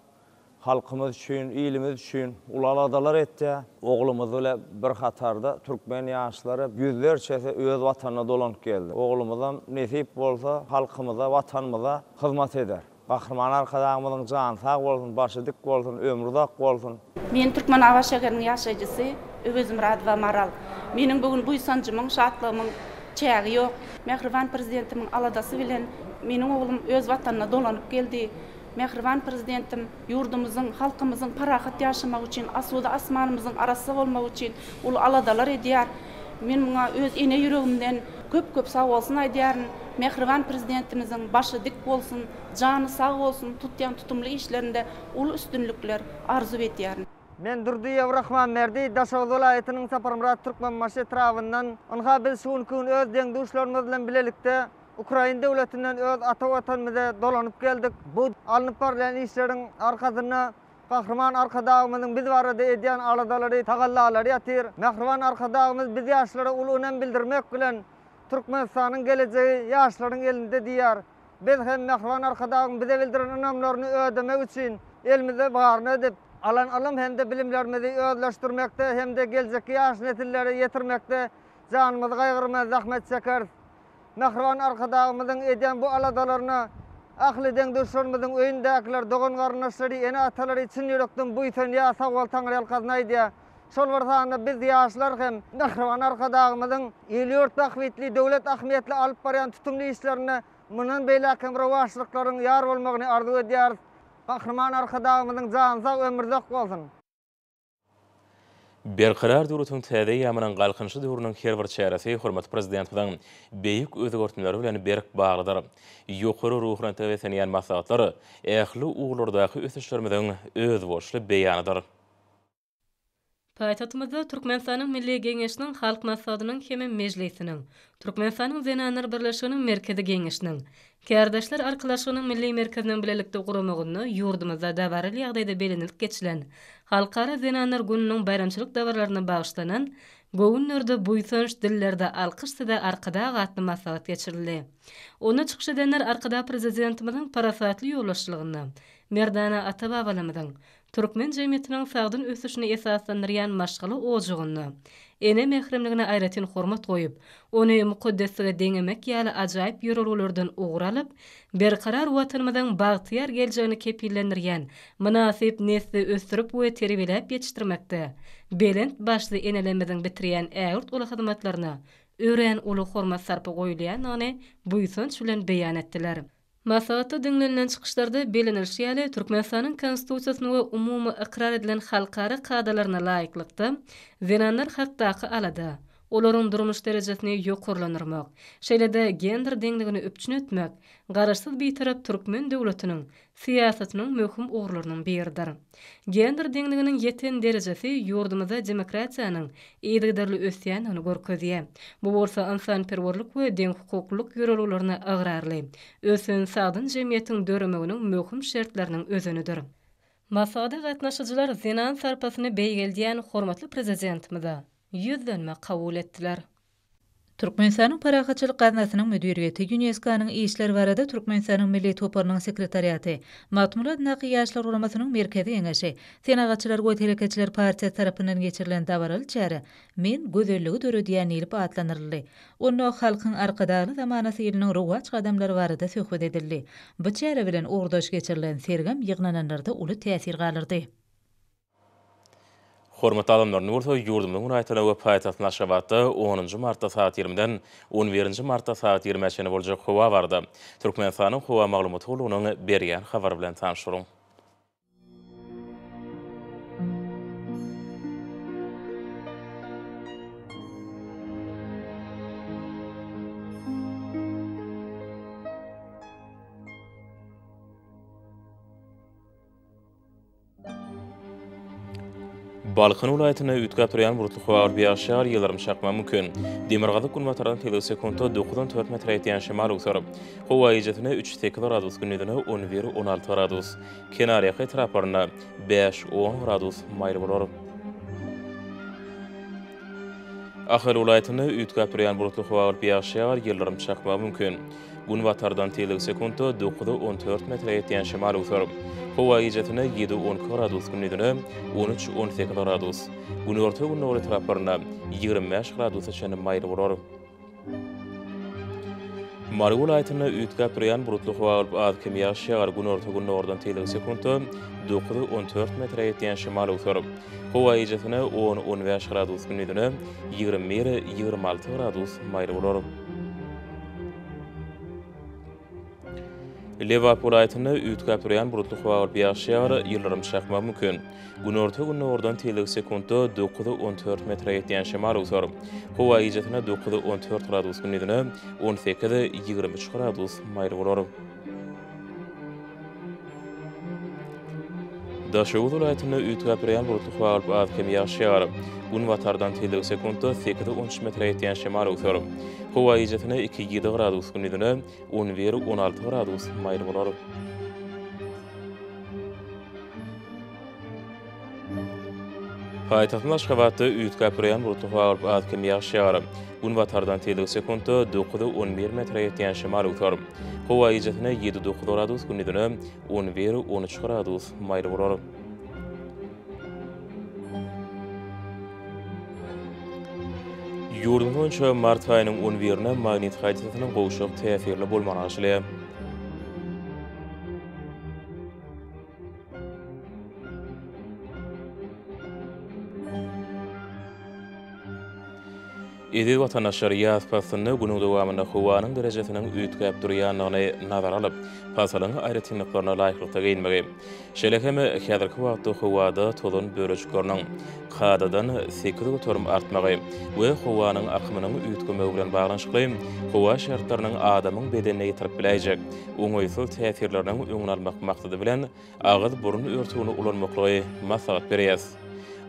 halkymyz üçin, ilimiz üçin uly aladalar etýär. Oglumyz bile bir hatarda türkmen ýaşlary ýüzlerçesi öz watanyna dolanyp geldi. Oglumyzam nesip bolsa halkymyza, watanymyza hyzmat eder. Gahryman Arkadagymyzyň jany sag bolsun, başy dik bolsun, ömri uzak bolsun! Men Türkmenabat şäheriniň ýaşaýjysy Öwezmyradowa Maral. Meniň bu gün buýsanjymyň, şatlygymyň çägi ýok. Mähriban Prezidentimiň aladasy bilen meniň oglum öz Watanyna dolanyp geldi. Mähriban Prezidentim ýurdumyzyň, halkymyzyň parahat ýaşamagy üçin, asuda asmanymyzyň arassa bolmagy üçin uly aladalar edýär. Men muňa öz ene ýüregimden köp-köp sagbolsun aýdýaryn. Mähriban Prezidentimiziň başy dik bolsun, jany sag bolsun, tutýan tutumly işlerinde uly üstünlikler arzuw edýärin. Men Durdyýew Rahmanberdi, Daşoguz welaýatynyň Saparmyrat Türkmenbaşy etrabyndan. Ynha biz şu günki gün öz deň-duşlarymyz bilen bilelikde Ukrain döwletinden öz ata Watanymyza dolanyp geldik. Bu alnyp barylýan işleriň arkasynda Gahryman Arkadagymyzyň biz barada edýän aladalary, tagallalary ýatyr. Mähriban Arkadagymyz biz ýaşlara uly ynam bildirmek bilen, Türkmenistanyň gelejegi ýaşlaryň elinde diýýär. Biz hem mähriban Arkadagyň bize bildiren ynamlaryny ödemek üçin elimizde baryny edip, alan ylym hem-de bilimlerimizi özleşdirmekde hem-de geljekki ýaş nesillere ýetirmekde janymyzy gaýgyrman zähmet çekeris. Mähriban Arkadagymyzyň edýän bu aladalaryna ähli deň-duşlarymyzyň öýündäkiler, dogan-garyndaşlary, ene-atalary çyn ýürekden buýsanýar, sag bol Taňryýalkasyn aýdýar. Şol bir sanda biz ýaşlar hem mähriban Arkadagymyzyň il-ýurt bähbitli, döwlet ähmiýetli alyp barýan tutumly işlerinde mundan beýläk hem rowaçlyklaryň ýar bolmagyny arzuw edýäris. Gahryman Arkadagymyzyň jany sag, ömri uzak bolsun! Berkarar döwletiň täze eýýamynyň Galkynyşy döwrüniň her bir çäresi hormatly Prezidentimiziň beýik özgertmeleri bilen berk baglydyr. Ýokary ruhubelentlige beslenýän maslahatlar ähli ugurlardaky ösüşlerimiziň özboluşly beýanydyr. Paýtagtymyzda Türkmenistanyň Milli Geňeşiniň Halk Maslahatynyň hem Mejlisiniň, Türkmenistanyň Zenanlar birleşiginiň Merkezi Geňeşiniň, Kärdeşler arkalaşygynyň Milli merkeziniň bilelikde guramagynda ýurdumyzda dabaraly ýagdaýda bellenilip geçilen Halkara zenanlar gününiň baýramçylyk dabaralaryna bagyşlanan Göwünlerde buýsanç, dillerde alkyş size Arkadag atly maslahat geçirildi. Onda çykyş edenler Arkadag Prezidentimiziň parasatly ýolbaşçylygynda merdana ata-babalarymyzyň, Türkmen jemgyýetiniň sagdyn ösüşini esaslandyrýan maşgala ojagynda. Ene mähremligine aýratyn hormat goýup, ony mukaddeslige deňemek ýaly ajaýyp ýörelgelerden ugur alyp, berkarar Watanymyzyň bagtyýar geljegini kepillendirýän mynasyp nesli ösdürip we terbiýeläp ýetişdirmekde belent başly enelerimiziň bitirýän ägirt uly hyzmatlaryna örän uly hormat-sarpa goýulýandygyny buýsanç bilen beýan etdiler. Maslahatda diňlenilen çykyşlarda bellenilişi ýaly, Türkmenistanyň Konstitusiýasyna we umumy ykrar edilen halkara kadalaryna laýyklykda, zenanlar hakdaky alada, olaryň durmuş derejesini ýokarlandyrmak, şeýle-de gender deňligini üpjün etmek Garaşsyz Bitarap türkmen döwletiniň syýasatynyň möhüm ugurlarynyň biridir. Gender deňliginiň ýeten derejesi ýurdumyzda demokratiýanyň yzygiderli ösýändigini görkezýär. Bu bolsa ynsanperwerlik we deňhukuklylyk ýörelgelerine ygrarly, ösen sagdyn jemgyýetiň döremeginiň möhüm şertleriniň özenidir. Maslahata gatnaşyjylar zenan sarpasyny beýgeldýän hormatly Prezidentimize ýüzlenme kabul etdiler. Türkmenistanyň Parahatçylyk gaznasynyň müdiriýeti, Ýunesko-nyň işleri barada Türkmenistanyň Milli toparynyň sekretariaty, Magtymguly adyndaky Ýaşlar guramasynyň Merkezi Geňeşi, Senagatçylar we telekeçiler partiýasy tarapyndan geçirilen dabaraly çäre Men gözelligi döredýän diýlip atlandyryldy. Onda Halkyň Arkadagly zamanasy ýylynyň rowaç gadamlary barada söhbet edildi. Bu çäre bilen ugurdaş geçirilen sergem ýygnananlarda uly täsir galdyrdy. Hormatly adamlar, indi bolsa ýurdumyzyň welaýatlarynda we paýtagtymyz Aşgabatda onunjy martda sagat ýigrimiden on birinji martda sagat ýigrimä çenli boljak howa barada Türkmenistanyň Howa maglumat gullugynyň berýän habary bilen tanyşdyryň. Balkan welaýatynda üýtgäp durýan bulutly howa bolup ýagyş ýagar, ýyldyrym çakmagy mümkin. Demirgazyk-günbatardan tizligi sekuntda dokuzdan dört metre ýetýän şemal öwser. Howa gijesine üç, sekiz gradus, gündizine on bir, 16 gradus. Kenarýaka etraplarynda bäş, on gradus maýyl bolar. Ahal welaýatynda üýtgäp durýan bulutly howa bolup ýagyş ýagar, ýyldyrym çakmagy mümkin. Günbatardan tizligi sekuntda dokuza 14 metre ýetýän şemal öwser. Howa gijesine ýedi 12 gradus, gündizine on üç 18 gradus. Günorta-gündogar etraplarynda 25 gradusa çenli maýyl bolar. Mary welaýatynda üýtgäp durýan bulutly howa bolup, az-kem ýagyş ýagar, günorta-gündogardan tizligi sekuntda 9-14 metre ýetýän şemal öwser. Howa gijesine on, 15 gradus, gündizine 21, 26 gradus maýyl bolar. Lebap welaýatynda üýtgäp durýan bulutly howa bolup, ýagyş ýagar, ýyldyrym çakmagy mümkin. Günorta-gündogardan tizligi sekuntda dokuza 14 metre ýetýän şemal öwser. Howa gijesine dokuza 14 gradus, gündizine on sekiz, 23 gradus maýyl bolar. Daşoguz welaýatynda üýtgäp durýan bulutly howa bolup, az-kem ýagyş ýagar. Günbatardan tizligi sekuntda sekiz 13 metre ýetýän şemal öwser. Howa gijesine iki, ýedi gradus, gündizine on bir, 16 gradus maýyl bolar. Paýtagtymyz Aşgabatda üýtgäp durýan bulutly howa bolup, az-kem ýagyş ýagar. Günbatardan tizligi sekuntda dokuza 11 metre ýetýän şemal öwser. Howa gijesine ýedi, dokuz gradus, gündizine on bir, 13 gradus maýyl bolar. Ýurdumyz boýunça mart aýynyň on birine magnit hadysasynyň gowşak täsirli bolmagyna garaşylýar. Eziz watandaşlar, ýaz paslynda günüň dowamynda howanyň derejesiniň üýtgäp durýandygyny nazara alyp, pasylyň aýratynlyklaryna laýyklykda geýinmegi, şeýle hem häzirki wagtda howada tozan bölejikleriniň kadadan 8% artmagy we howanyň akymynyň üýtgemegi bilen baglanyşykly howa şertleriniň adamyň bedenine ýetirip biläýjek oňaýsyz täsirleriniň öňüni almak maksady bilen, agyz-burun örtügini ulanmaklygy maslahat berýäs.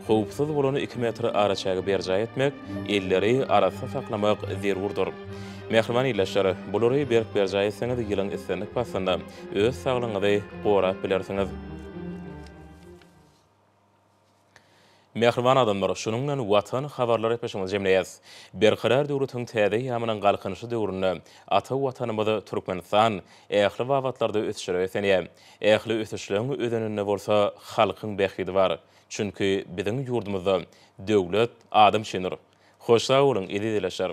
Howpsuz bolan iki metr araçägi berjaý etmek, elleri arassa saklamak zerurdyr. Mähriban ildeşler, bulary berk berjaý etseňiz ýylyň islendik paslynda öz saglygyňyzy gorap bilersiňiz. Mähriban adamlar, şunuň bilen Watan habarlar epleşigimizi jemleýäs. Berkarar döwletiň täze eýýamynyň Galkynyşy döwründe ata Watanymyz Türkmenistan ähli babatlarda ösüşlere beslenýär. Ähli ösüşleň özeninde bolsa halkyň bähbidi bar. Çünki biziň ýurdumyzda döwlet adam üçindir. Hoş sag boluň, eziz ildeşler!